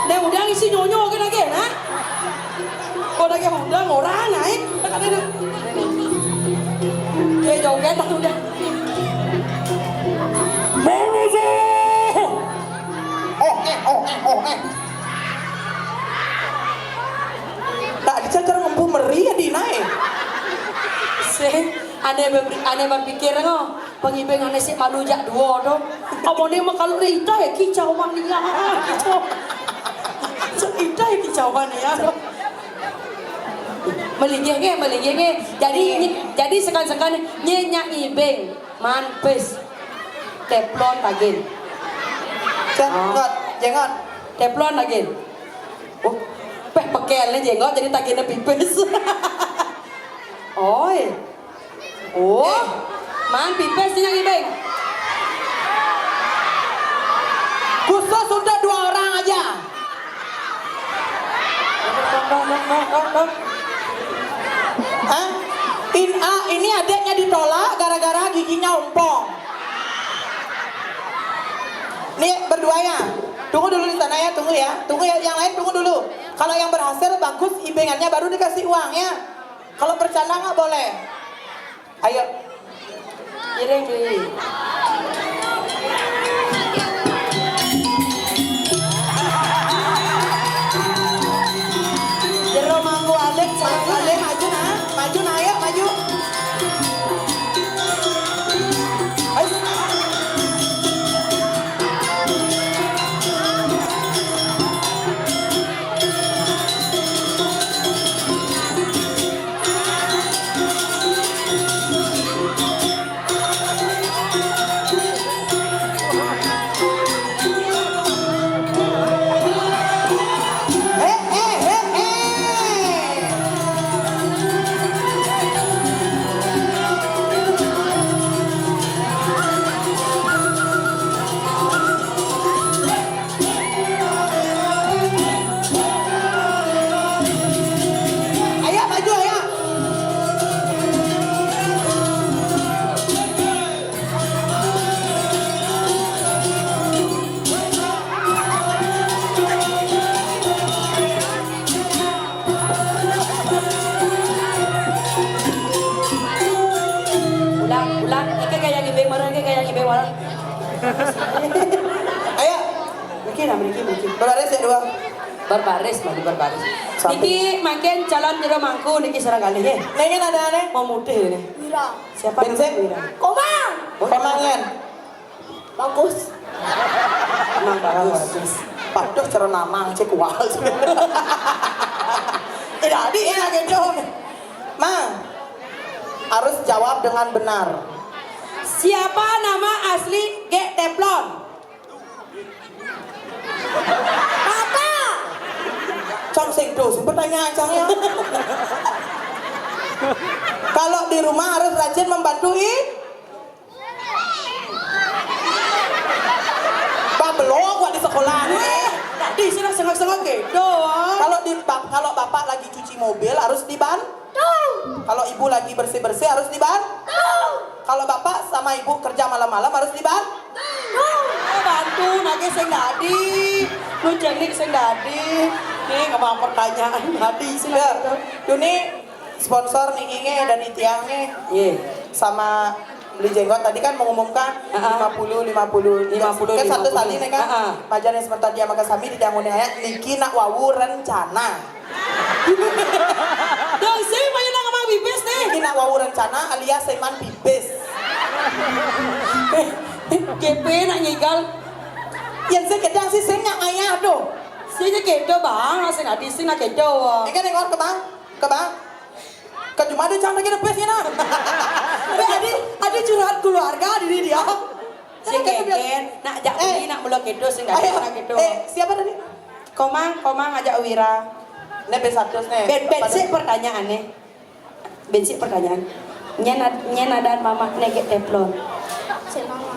Nek udah ngisi nyonyo ke lagi, nah? Kok lagi udah orang naik? Eh, joget aku udah. Mengisi. Oh, eh, oh, eh, oh, eh. Tak dicacar ngempu meri ya, Dina, eh. Sih, aneh ber-, aneh berpikir, ngoh. Pengibing ane sik malu jak dua to. Apa ne mah kalau ita ya kicau mania. Kicau. Ita ya kicau mania. Melinggih nggih, melinggih nggih. Jadi, jadi sekan-sekan nyenyak ngibing. Man pis. Teflon tagin. Jenggot, jenggot. Teflon tagin. Oh, peh, Pekelnya jenggot jadi tagihnya pipis. Oi. Oh, man pipis nih yang ibing. Khusus untuk dua orang aja. Hah? In, ah, ini adiknya ditolak gara-gara giginya ompong. Nih berdua ya, tunggu dulu di sana ya, tunggu ya, tunggu ya, yang lain tunggu dulu. Kalau yang berhasil bagus ibengannya baru dikasih uang ya. Kalau bercanda nggak boleh. Ayo. Iring dulu. Jero mangku alit, sarang alit, maju nah, maju nah, ayo maju. Ais. Ayo maju, ayo. Ulang, ulang. Oke, kayak yang ibe marah, kayak yang ibe marah. Ayo. Mungkin lah, mungkin, mungkin. Berbaris ya dua. Berbaris, maju berbaris. Sampai. Niki makin calon jero mangku niki sareng kalih, ya. Nengin ada aneh. Mau muda ini. Wira. Siapa? Bensin. Wira. Komang. Oh, Komang, Yan. Bagus. Emang bagus. Patuh cara namang cek wal. Tidak ada ya gitu. Mang, harus jawab dengan benar. Siapa nama asli Gek Teflon? Apa? Cang sing tuh, sing pertanyaan cang ya. Kalau di rumah harus rajin membantu i-, Babelo gua di sekolah nih. Di sini sengok-sengok gitu. Kalau di bap-, kalau bapak lagi cuci mobil harus dibantu. Kalau ibu lagi bersih-bersih harus dibantu. Kalau bapak sama ibu kerja malam-malam harus dibantu. Oh, bantu, nage sing dadi. Lu jenik sing dadi. Nih, nggak mau pertanyaan dadi sih. Yuni, sponsor niki nge dari tiang nge. Iya. Sama beli jenggot tadi kan mengumumkan. Heeh. Lima puluh, lima puluh. Lima puluh, kan satu lima puluh. Tali nih kan. Heeh. Majan yang sebentar dia makan sami di jangune ayat niki nak wawu rencana. Dong, sing payu nak ngomong bibis nih. Niki nak wawu rencana alias seman bibis. G P nak ngigal. Yang saya kedang sih saya nyak ayah tuh. Sing kedo, Bang, sing adi sing nak kedo. Enggak nengok ke Bang. Ke Bang. Ke cuma ada cang lagi nepes ya nah. Tapi adi, adi curhat keluarga diri dia. Sing keken, nak jak beli nak mula kedo sing adi nak kedo. Eh, siapa tadi? Komang, Komang ajak Wira. Ini ben satu nih. Ben, ben sik pertanyaannya. Ben sik pertanyaan. Nyen ad-, nyen adaan mamak nege teflon. Sing nawang.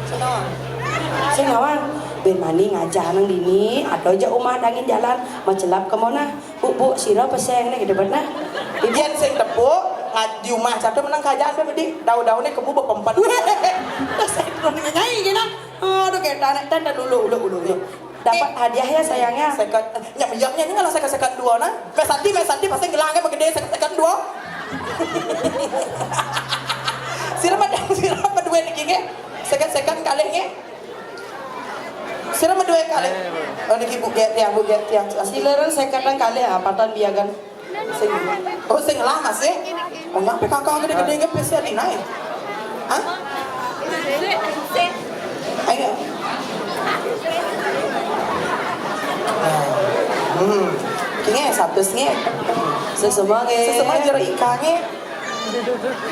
Sing nawang. Sing nawang. Ben mani ngajak nang dini, atau aja umah dangin jalan, macelap ke mona. Bu, bu, sira peseng nege debat nah. Yen sing tepuk, nga-, di umah satu menang kerajaan be bedi. Daun-daunnya kemu bepempat. Terus saya turun nyai gini. Aduh, kayak tanek, tanek dulu, dulu, dulu, dulu. Dapat hadiah ya sayangnya. Seket, nya meyaknya ini kalau seket, seket dua nah. Mesanti, mesanti pasti gelangnya begede seket, seket dua. Sira mah, sira mah dua niki nggih. Seket, seket kalih nggih. Sira mah dua kalih. Oh niki Bu Gek tiang, Bu Gek tiang. Sileran seketan kalih apa tan biagan. Sing, oh, sing lah masih. Oh, nyampe kakak gede-gede nge pese di naik. Hah? Ayo. Nah. Hmm. Kini satu nge. Sesama nge. Sesama jero ikan nge.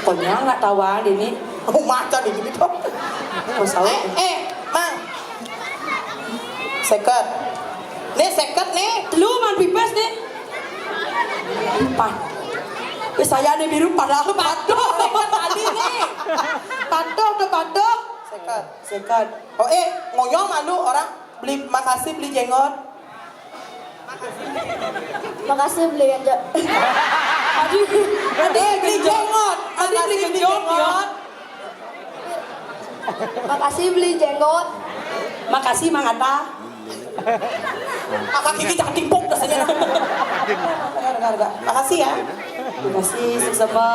Pokoknya nggak tahu ini. Oh, macan ini gitu. Mau sahur. Eh, eh, Mang. Seket. Nih, seket nih. Telu man pipis nih. Empat. Wis saya nih biru padahal patuh. Seket tadi nih. Patuh tuh patuh. Seket. Seket. Oh, eh, ngoyong malu orang beli makasih beli jenggot. Makasih beli aja. Aduh. Eh, beli jenggot. Makasih beli jenggot. Makasih beli jenggot. Makasih Mang Ata. Kakak gigi jangan timpuk rasanya. Makasih ya. Makasih sesama.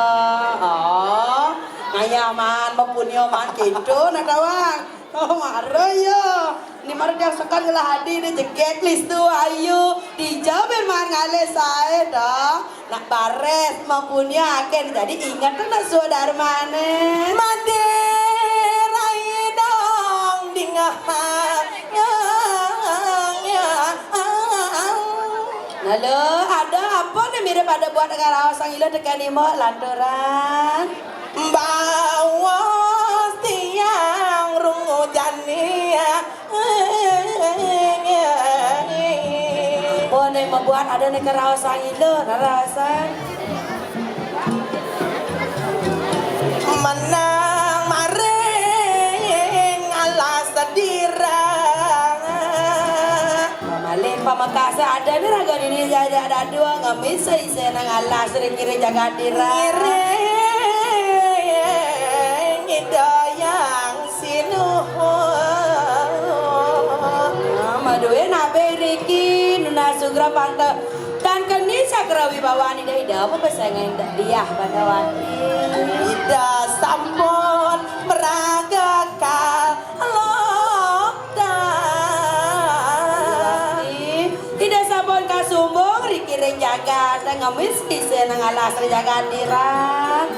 Oh, ngayah man, mapunyo man gitu nak tawang. Oh, marah ya. Ini marah dia sekan ngelah hadi ni jegek listu ayu. Dijawab man ngalih sae dah. Nak bares mapunyo aken jadi ingat nak suah darmane. Mande rai dong dingah. Nah lo, ada apa nih mirip ada buat dengan raos sang ilo tekan imo lanturan. Bawas tiang rungu jani. Apa nih membuat ada nih keraosan ilo, keraosan. Menang maring alas dirang. Pamalih pamekase ada nih raga dini jajak dadua ngemis seise nang alas ring kiri jagat dirang. Ngiring Ida Yang Sinuhun. Nah, madue nabe riki nunas sugra panta tan keni sakra wibawan Ida Ida apa pesengan Diah Bandawati. Ida sampun meraga kal Lokti. Ida sampun kasumbung riki ring jagat, ngemis ise nang alas ring jagat dirang.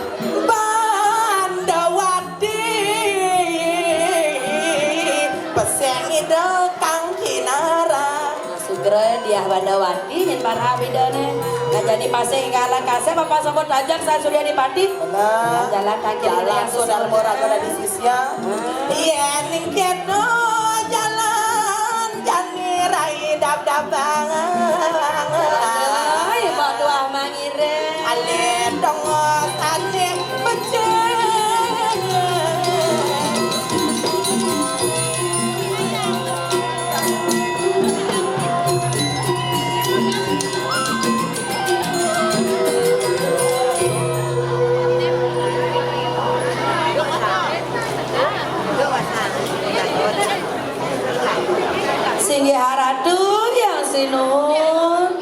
Bandawati, peseng Ida Kang Kinara. Sugra Diah Bandawati nyen para Ida ne. Ngajani paseng inggalan kasep apa sampun tajak Sang Surya Dipati. Benar. Jalan kaki Jalan Ida yang Susar Mora Sia. Yen keno jalan jani rai dap-dap banget. Ai, Mbak Tuah mangiring. Alit dongos alit becek. Singgih Ratu Yang Sinuhun,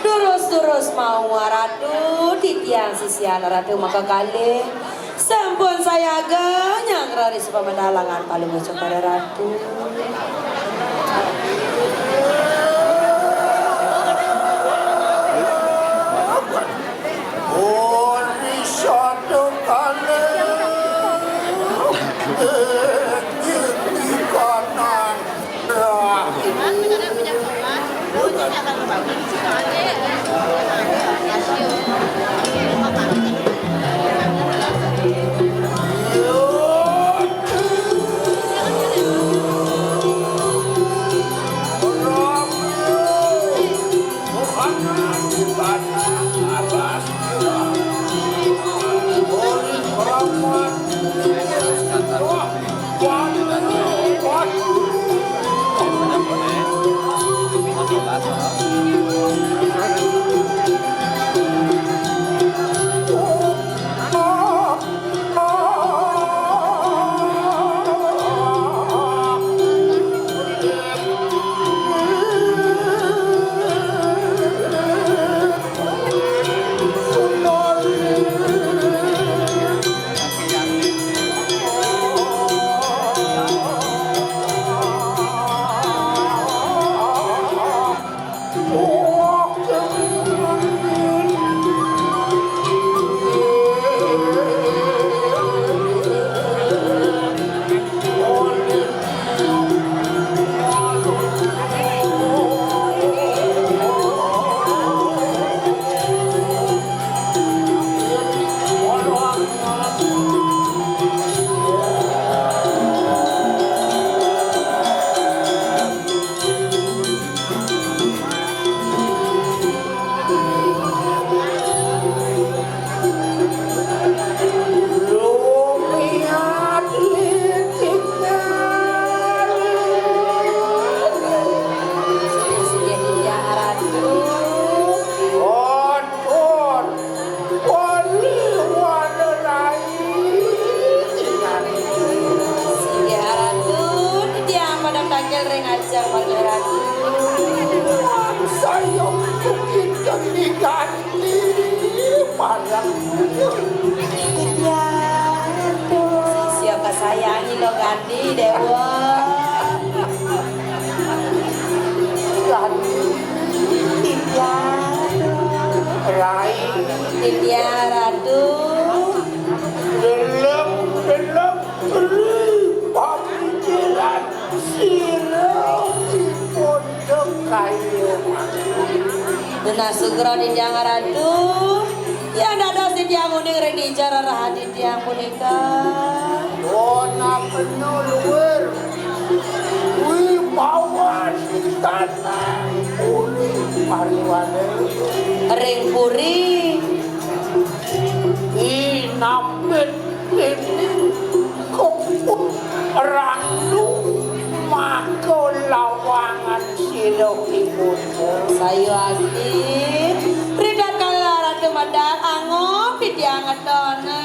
durus-durus mau Ratu, titiang sisian Ratu maka kalih. Sampun sayaga nyanggra ri supamadalangan palungguh cokor Ratu. Ori satu kali. Tinggi kanan. Genah sugra titiang Ratu, yan dados titiang uning ring dija rerah titiang punika. Bona penuh luhur. Wibawan tanah puri pariwana. Ring puri. Inapit ini keput ratu maka lawangan sira ibu. Sayuwakti, ritatkala Ratu medal angob titiang ngetona.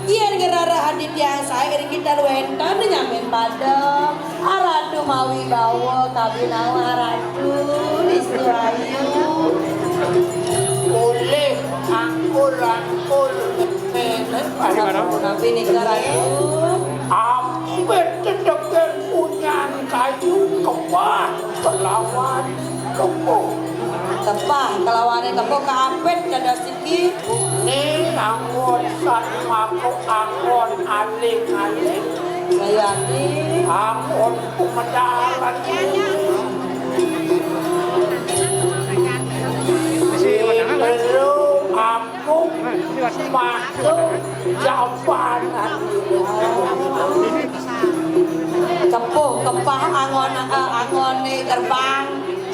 Yén ngrereh titiang saé ring kita wénten nyamin pada. Aratu mawibawa kabinawa Aratu Wisnu Ayu. Olih angkul-angkul ngepene pada. Napi nika Ratu? Ampit tetekan punyan kayu kepah kelawan kepuh. Kepah kelawan kepuh kaampit dados siki. Ni anggon san mako anggon aling-aling. Sayuwakti. Anggon pemedalan. Isi wacangan, kan? Aku mako jabanan. Kepuh, kepah, anggon, eh, anggoné gerbang.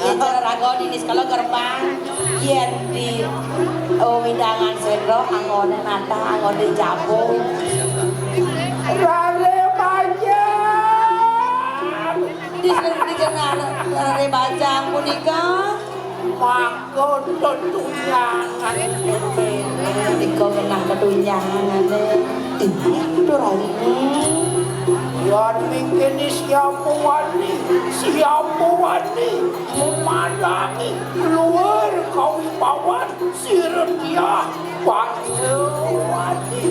Yén cara raga dini sekala gerbang. Yén di, oh, wewidangan Séndro, anggoné natah, anggoné jabung. Rare bajang. Di, di genah rare bajang punika. Maka tetunjangan. Nika genah tetunjangané. Inggih, Ratu Ratu. Yan mingkini siapa wani, siapa wani memadangi luhur kawibawan sira Diah Banyuwati.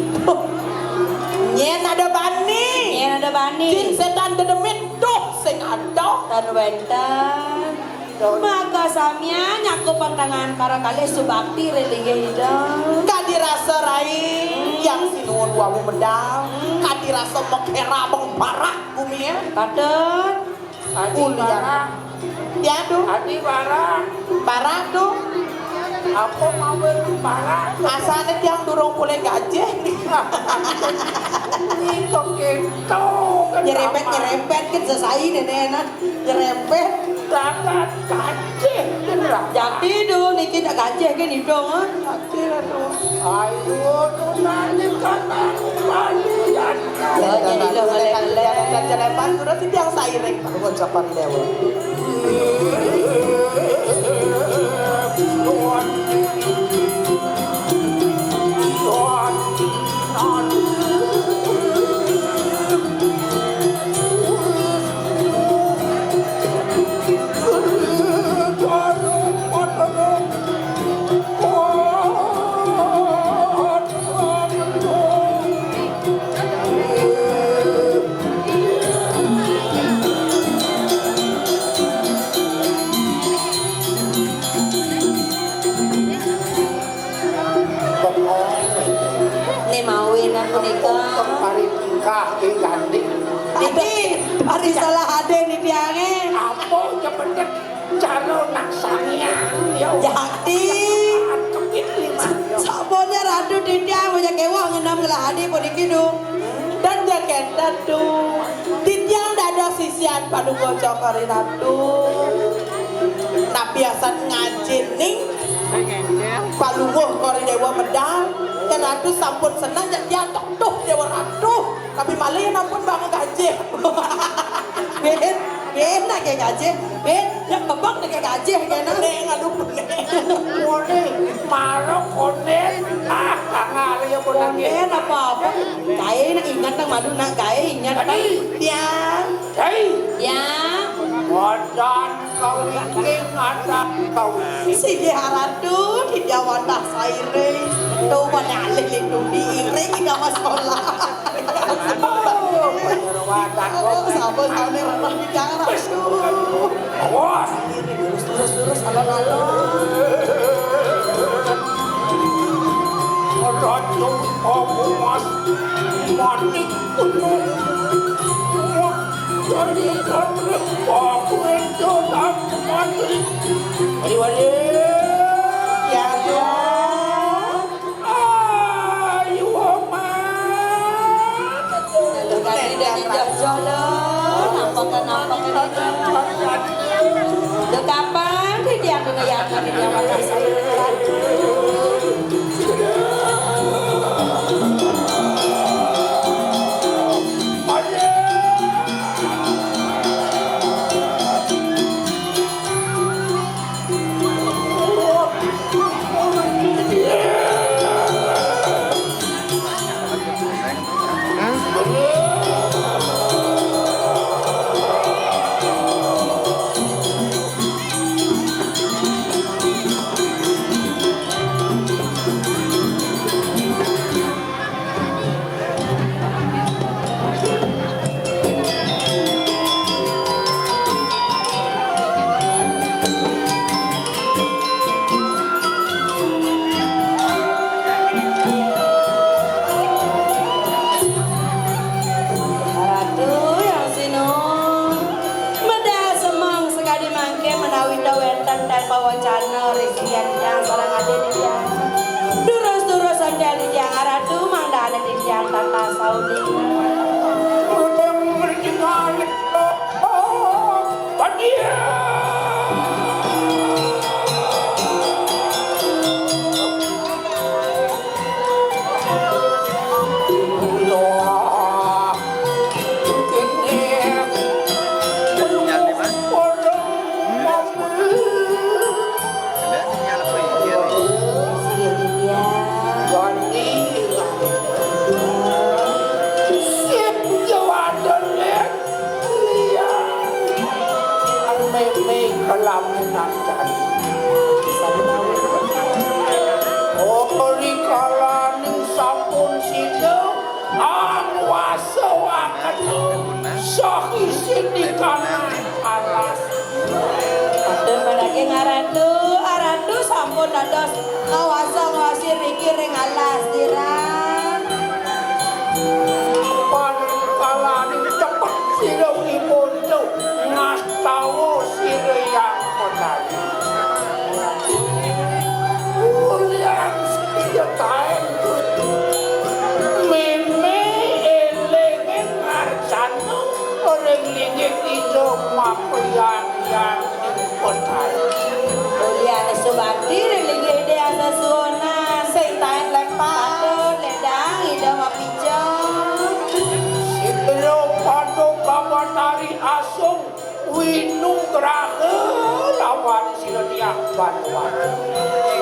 Nyén ada bani. Nyén ada bani. Jin sétan dedemit, duh sing ada. Tan wénten. Maka samian nyakupang tangan para kalih subakti ring linggih Ida. Kadi rasa rai, yang sinuhun wau medal. Kadi rasa mekera beng barak gumi ya. Patut. Adi ulian. Barak. Ya tuh. Adi barak. Barak tuh. Apa mawe barak? Asalnya tiang durung boleh gajih. Ini kok gitu kan. Nyerempet, nyerempet kan sesai nenek. Nyerempet. Dapat gajih, kan, Ratu? Jati tu, niki tak gajih kan hidung, ah. Gajih, Ratu. Ayo, tu nanti kan aku balik, ya. Ya, jadi lo boleh, boleh. Jangan, jangan, jangan, terus itu yang sairing. Aku ucapan dewa. Né mawinan punika. Pari tingkah ing ganding. Adi, ari salah ade ni tiangé. Apa cepet cara nak sangyang, ya? Jati. Kepit lima. Sampun ya Ratu titiang, punya kéweh ngenem ngelah ade puniki, duh. Dan ya kénten, duh. Titiang dados sisian Palungguh Cokor I Ratu. Napi asan ngajining Palungguh Kori Déwa medal, Ratu sampun seneng jak diantuk, duh, Déwa Ratu. Tapi malih nampun bang gajih. Bin, bin, nak gajih. Bin, ya kebak nak gajih, kena. Ning, aduh, ning. Koné, marok koné. Ah, tangan ya pun lagi. Koné apa-apa. Gaé nak ingat, nak malu, nak gaé ingat. Tadi. Tiang. Gaé. Tiang. Wadan. Kau iki ngadak kau. Singgih Ratu, titiang wantah sairing. Tuh, pada alih lindungi iring di kamar sekolah. Oh, sabar, sabar, sabar, bicara Ratu. Awas. Lurus, lurus, lurus, alon, alon. Ratu Abu Mas Manik. Wali, wali. Sareng ade titiang. Durus-durus sandal titiang aratu, mangdane titiang tata saudi. Mriki ngalih. Oh, padia. Kula kene orang. Sip, jawab dulu. Iya. Meme kelamunan tadi. Oh, rikalaning sampun sida anguasa waken sahi sindikanan alas. Aduh, padaging aratu, aratu sampun dados ngawasa-ngawasi riki ring alas, dirang. Pan kalaning cepet sira ipun tu ngastawa sira yang menawi. Ulian sida kaen meme eling ngarcana ring linggih Ida Mapriang yang Ulian subakti ring linggih Ida Sang Sesuhunan. Sing taen lempas. Patut ledang Ida Mapica. Sitra Paduka Batari Asung winugraha lawan sira tiang panuwun.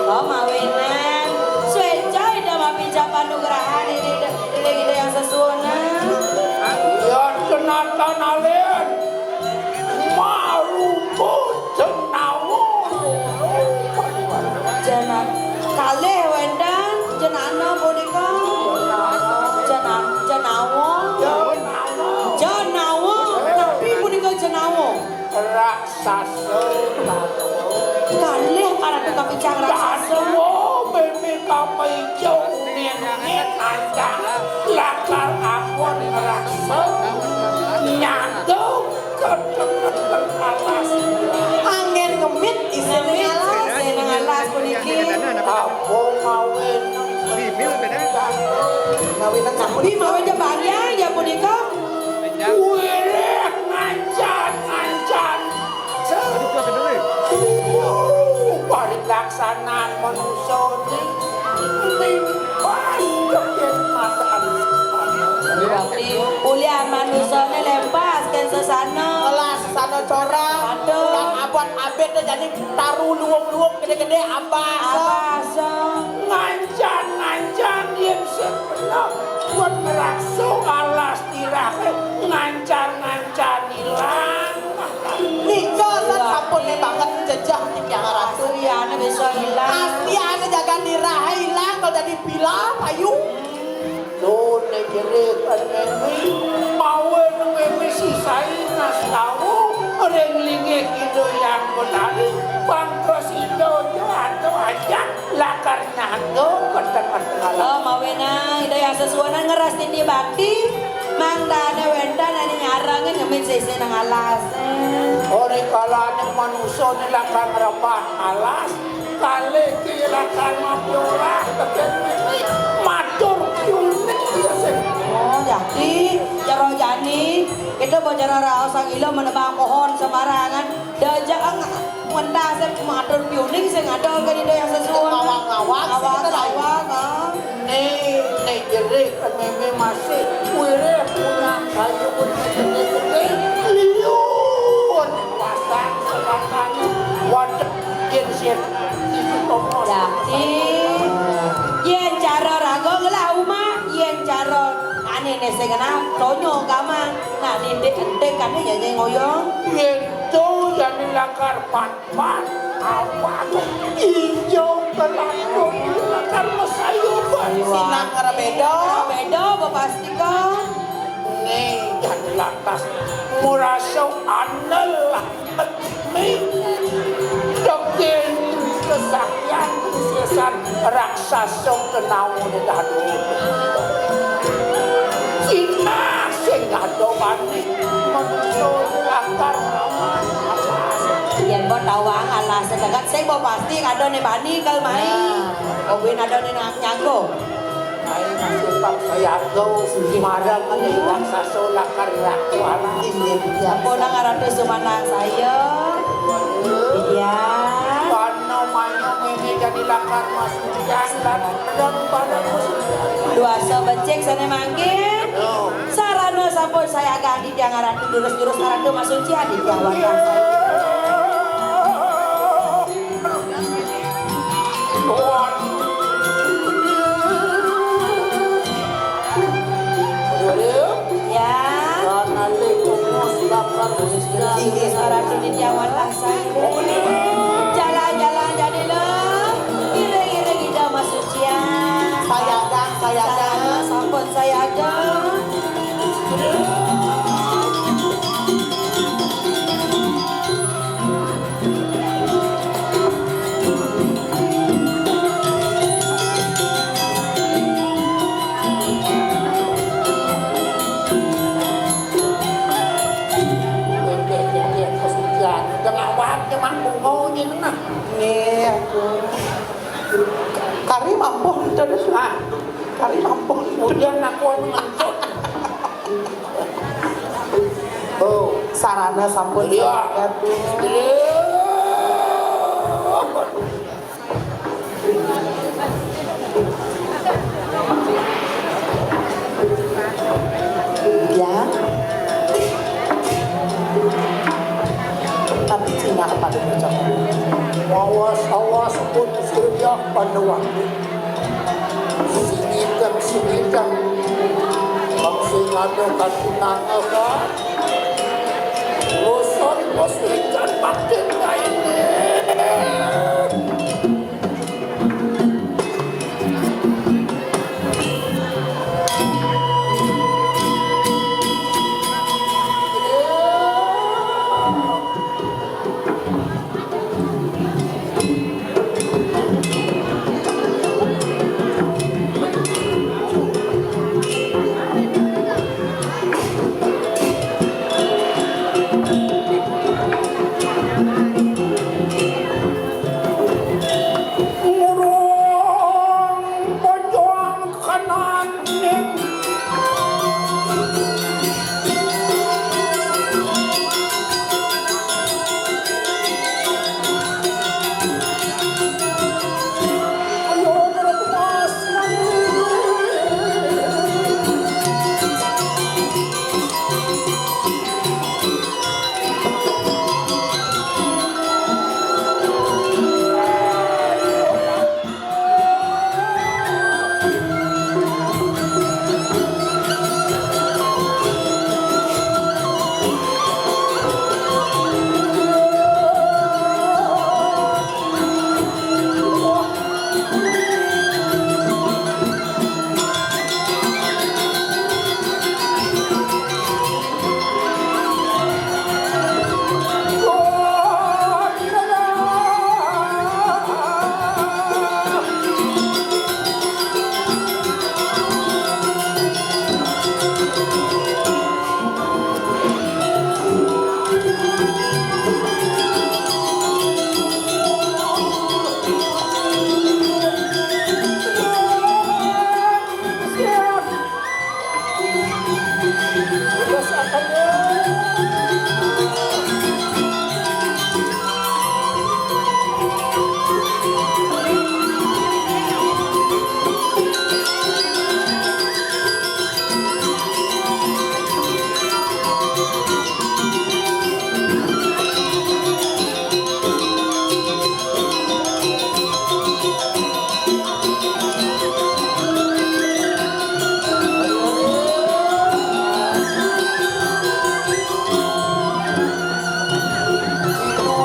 Oh, mawinan. Sueca Ida Mapica panugrahan ring Ida, ring Ida Sang Sesuhunan. Ya, senatan alin. Marupa jenawa. Jena-, kalih wénten jenana punika. Jena-, jenawa. Jenawa. Napi punika jenawa? Raksasa. Kalih aratu kapicang raksasa. Dadua meme kapaica unin-unin ancang lakar anggon raksasa. Nyaduk. Anggen ngemit isine alas, isine alas puniki. Apa mawin? Mawin napi mawin jebanjang ya punika? Wirih ngancan-ngancan. Parilaksanan manusa. Limpas kepin matan. Berarti ulian manusane lempas ken sesana. Kelas sesana corang. Aduh. Ulang abot abet deh, jadi taruh luwung-luwung gede-gede abas. Abas. Ngancan-ngancan yen sing bener. Buat ngerasa alas tirake ngancan-ngancan ilang. Nika san sampune banget jejeh titiang ratu. Asliane bisa ilang. Asliane jagan nirah ilang kalau dadi pilam, ayu. Lune jerit meme, mawa meme sisai ngastawa ring linggih Ida Hyang Betari, pangkos Ida Jata ajak lakar nyangga ka tengah-tengah. Oh, mawinan Ida Hyang Sesuhunan ngeras titi bakti, mangdane wenten ane nyarengin ngemit sisi nang alas. Ora kalane manusa ne lakar ngrembah alas, kalih ki lakar mapiorah teken meme, matur piuning ya sing. Oh, jadi, cara jani, kita bawa cara raos sang ila menebang pohon sembarangan. Dajak ang-, mentas matur piuning sing ada ke Ida Hyang Sesuhunan. Ngawang-ngawang, ngawang-ngawang, ah. Nih, nih, jerih, meme masih wirih, punyang kayu, gede-gede, liur, pasang, selatan, wadah, yen sir. Dadi, yen cara raga ngelah uma, yen cara anene sing ngenah, tonyo kamang. Nah, nindik entik kan ya, ya, ngoyong. Yen to, jani lakar pan Pan, apa aku ijo kelakon lakar masayu, Pak? Sinang karo beda. Beda, Bapak Astika. Nih, jadi lantas merasa andel lah. Nih, dokin kesaktian, kesesat raksasa kenau di dadu. Cina sing ada bani. Manusa lakar ngawang alas. Yen mbok tawang alas Sagat sing bo pasti kadone bani kal mai. Nah. Obuin adone nak nyago. Ai masih pak saya kau marang ane raksasa lakar ratu anak. Inggih, ya. Sampun nang ratu sumandang saya. Iya. Kono mano mene jadi lakar masuk jalan dan pada masuk jalan. Duasa becik sane mangkin. Yo. Sarana sampun saya agah di tiang ratu durus-durus ratu masuk jalan di tiang wadah. Ya. Inggih, saratu nitya wadah saya. Jalan-jalan jadi lo. Iring-iring ida masucian. Saya ada, saya ada. Sampun saya ada. Tengah waktu mang bungo ni nah. Nggih, aku. Kari mampuh terus. Ah. Kari mampuh. Udah aku ngantuk. Oh, sarana sampun. Iya. Siap, Ratu. Iya. Ya. Tapi Cina kepada ucapan. Awas, awas, pun surya panduan. Singitang, singitang. Bang sing ada katunanga, kan? Losor, losor, ikan makin lain. Urung pojok kanan.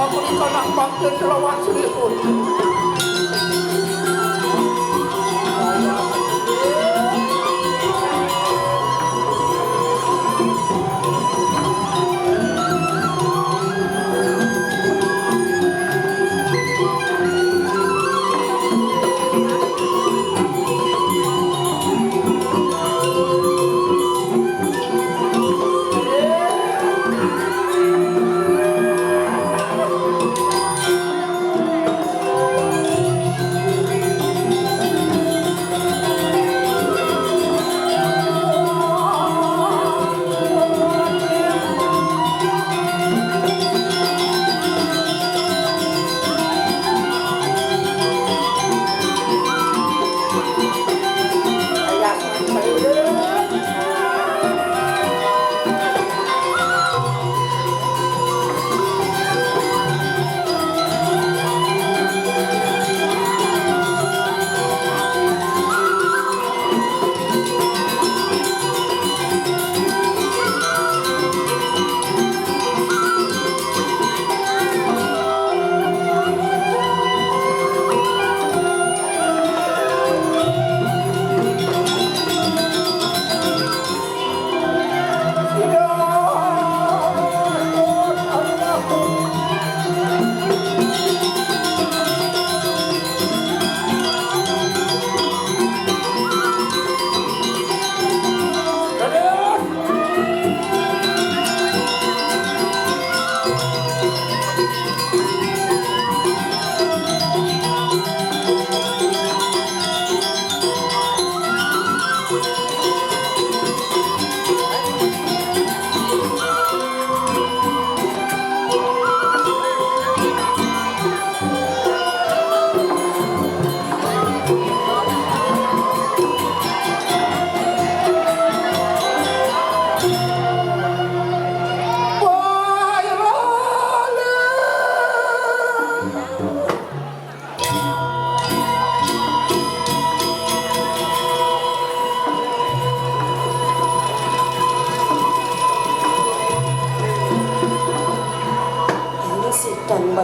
Aku di tanah bangkit lawan serius.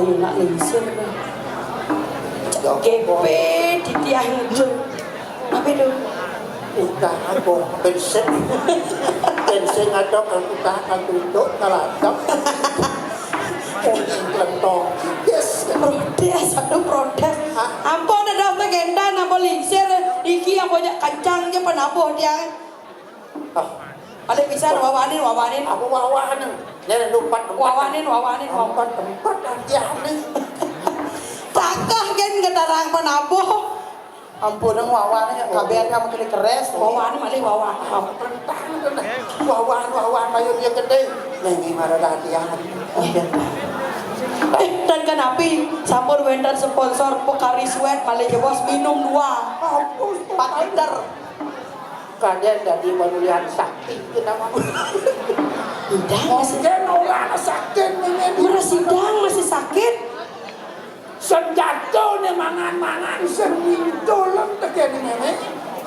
Ayo nak lingsir. Cek gepe di tiang itu. Apa itu? Udah aku bensin. Bensin ada kan udah kan duduk kaladak. Kunci kelentong. Yes. Protes, aduh protes. Hah? Ampun, ada apa gendan, apa lingsir? Iki apa jak kencang je penabuh tiang. Ah. Balik pisan, wawanin, wawanin. Apa wawanin? Nene lupa tempat. Wawanin, wawanin, wawanin. Tempat, tempat latihannya. Takah gen getarang penabuh. Ampun, nang wawanin, kabehan kamu kena keres. Wawanin, malih wawanin. Apa tentang itu, nah? Wawan, wawan, ayo dia gede. Nene marah latihan. Oh, iya. Eh, dan kanapi sampun wénten sponsor Pocari Sweat, malih jebos minum dua. Ampun, empat liter. Kadén dadi panulian sakti, kenapa? Sidang masih, mungkin orang sakit, mungkin murah sidang masih sakit. Senjata né mangan-mangan, sing ngintul tekén mémé.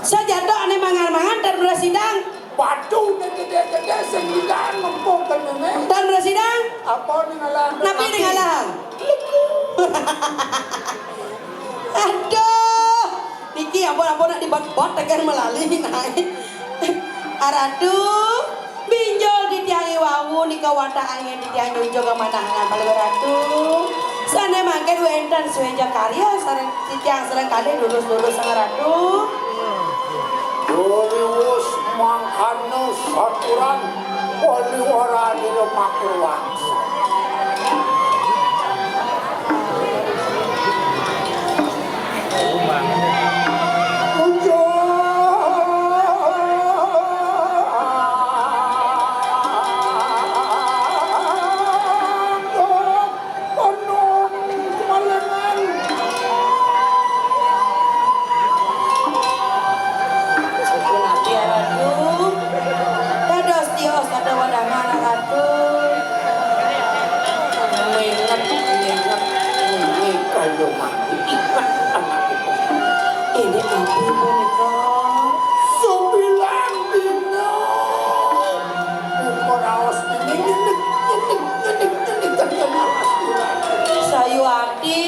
Senjata ané mangan-mangan dan murah sidang. Batu né gedé-gedé, sing ngidan ngempuk kan mémé. Dan murah sidang. Apa né ngalah? Napi né ngalah? Aduh, niki ampun-ampun nak dibot-bot tegar melali naik. Aratu, binjol di tiang iwawu nika watak angin di tiang nyunjung kemanahan bala Ratu. Sané mangkin wénten suéja karya sareng titiang sareng kalih lurus-lurus Sang Ratu. Darius mangkana saturan paliwara nira makruwang. Sampun ati, Ratu. Dados tios ada wadangan, Ratu. Menget, menget, menget, kaya mati. Ikan anak itu. Ini apa punika? Sembilan dina. Umur aos ini nyenik, nyenik, nyenik, nyenik, nyenik, nyenik, nyenik. Sayu ati,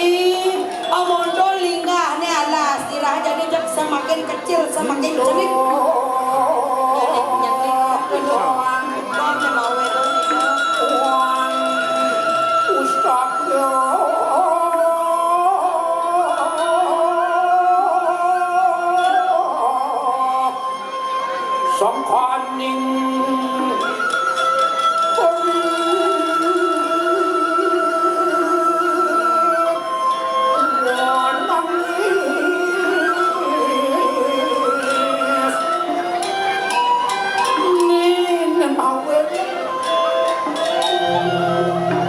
amonto linggahné alas, tirah jadi jek semakin kecil, semakin cenik. Nyenik, nyenik, nyenik. Kok menawi to, Nika? Ustaz, ya. Sangkaning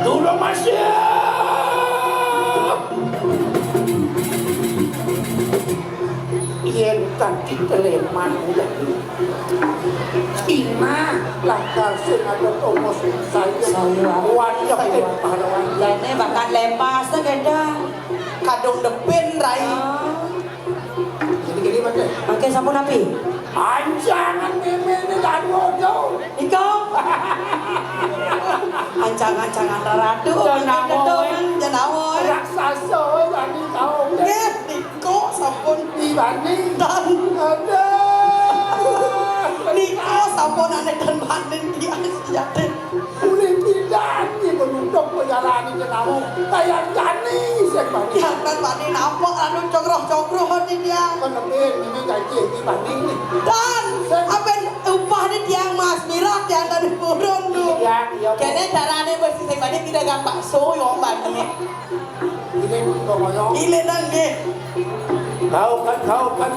Durung masih. Yén kanthi keleman, inah lakar sing ada tongos sayur. Sayur apa? Wadah, sayur. Pahlawan. Dene bakat lempas to, Gendang. Kadung depin, Rai. Ah. Gini-gini, Mas, eh. Mangke sampun napi? Ancangan méméné karo aja. Nika. Ancang-ancangan ratu. Janawa, eh. Janawa, eh. Raksasa, wani kaum. Nggih, nika sampun. Diwani. Dan. Aduh. Nika sampun ané dan maning tiyang sejati. Ulih pidan iki menutup pejalané jenama. Kayang jani sing bani. Jantan bani nampok anu cokroh-cokroh di dia. Penemin ini janji iki bani nih. Dan sing apen upah di tiang mas mirah tiang tadi burung tu. Iya, iya. Kene carane mesti sing bani tidak gampang so yo bani. Ini pokoknya. Ini nang nggih. Kau kan, kau kan.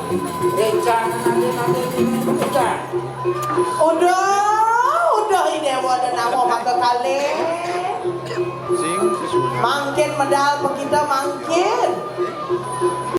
Rencana nanti, nanti, nanti. Udah, udah ini mau ada nama maka kali. Mangkin medal pe kita mangkin.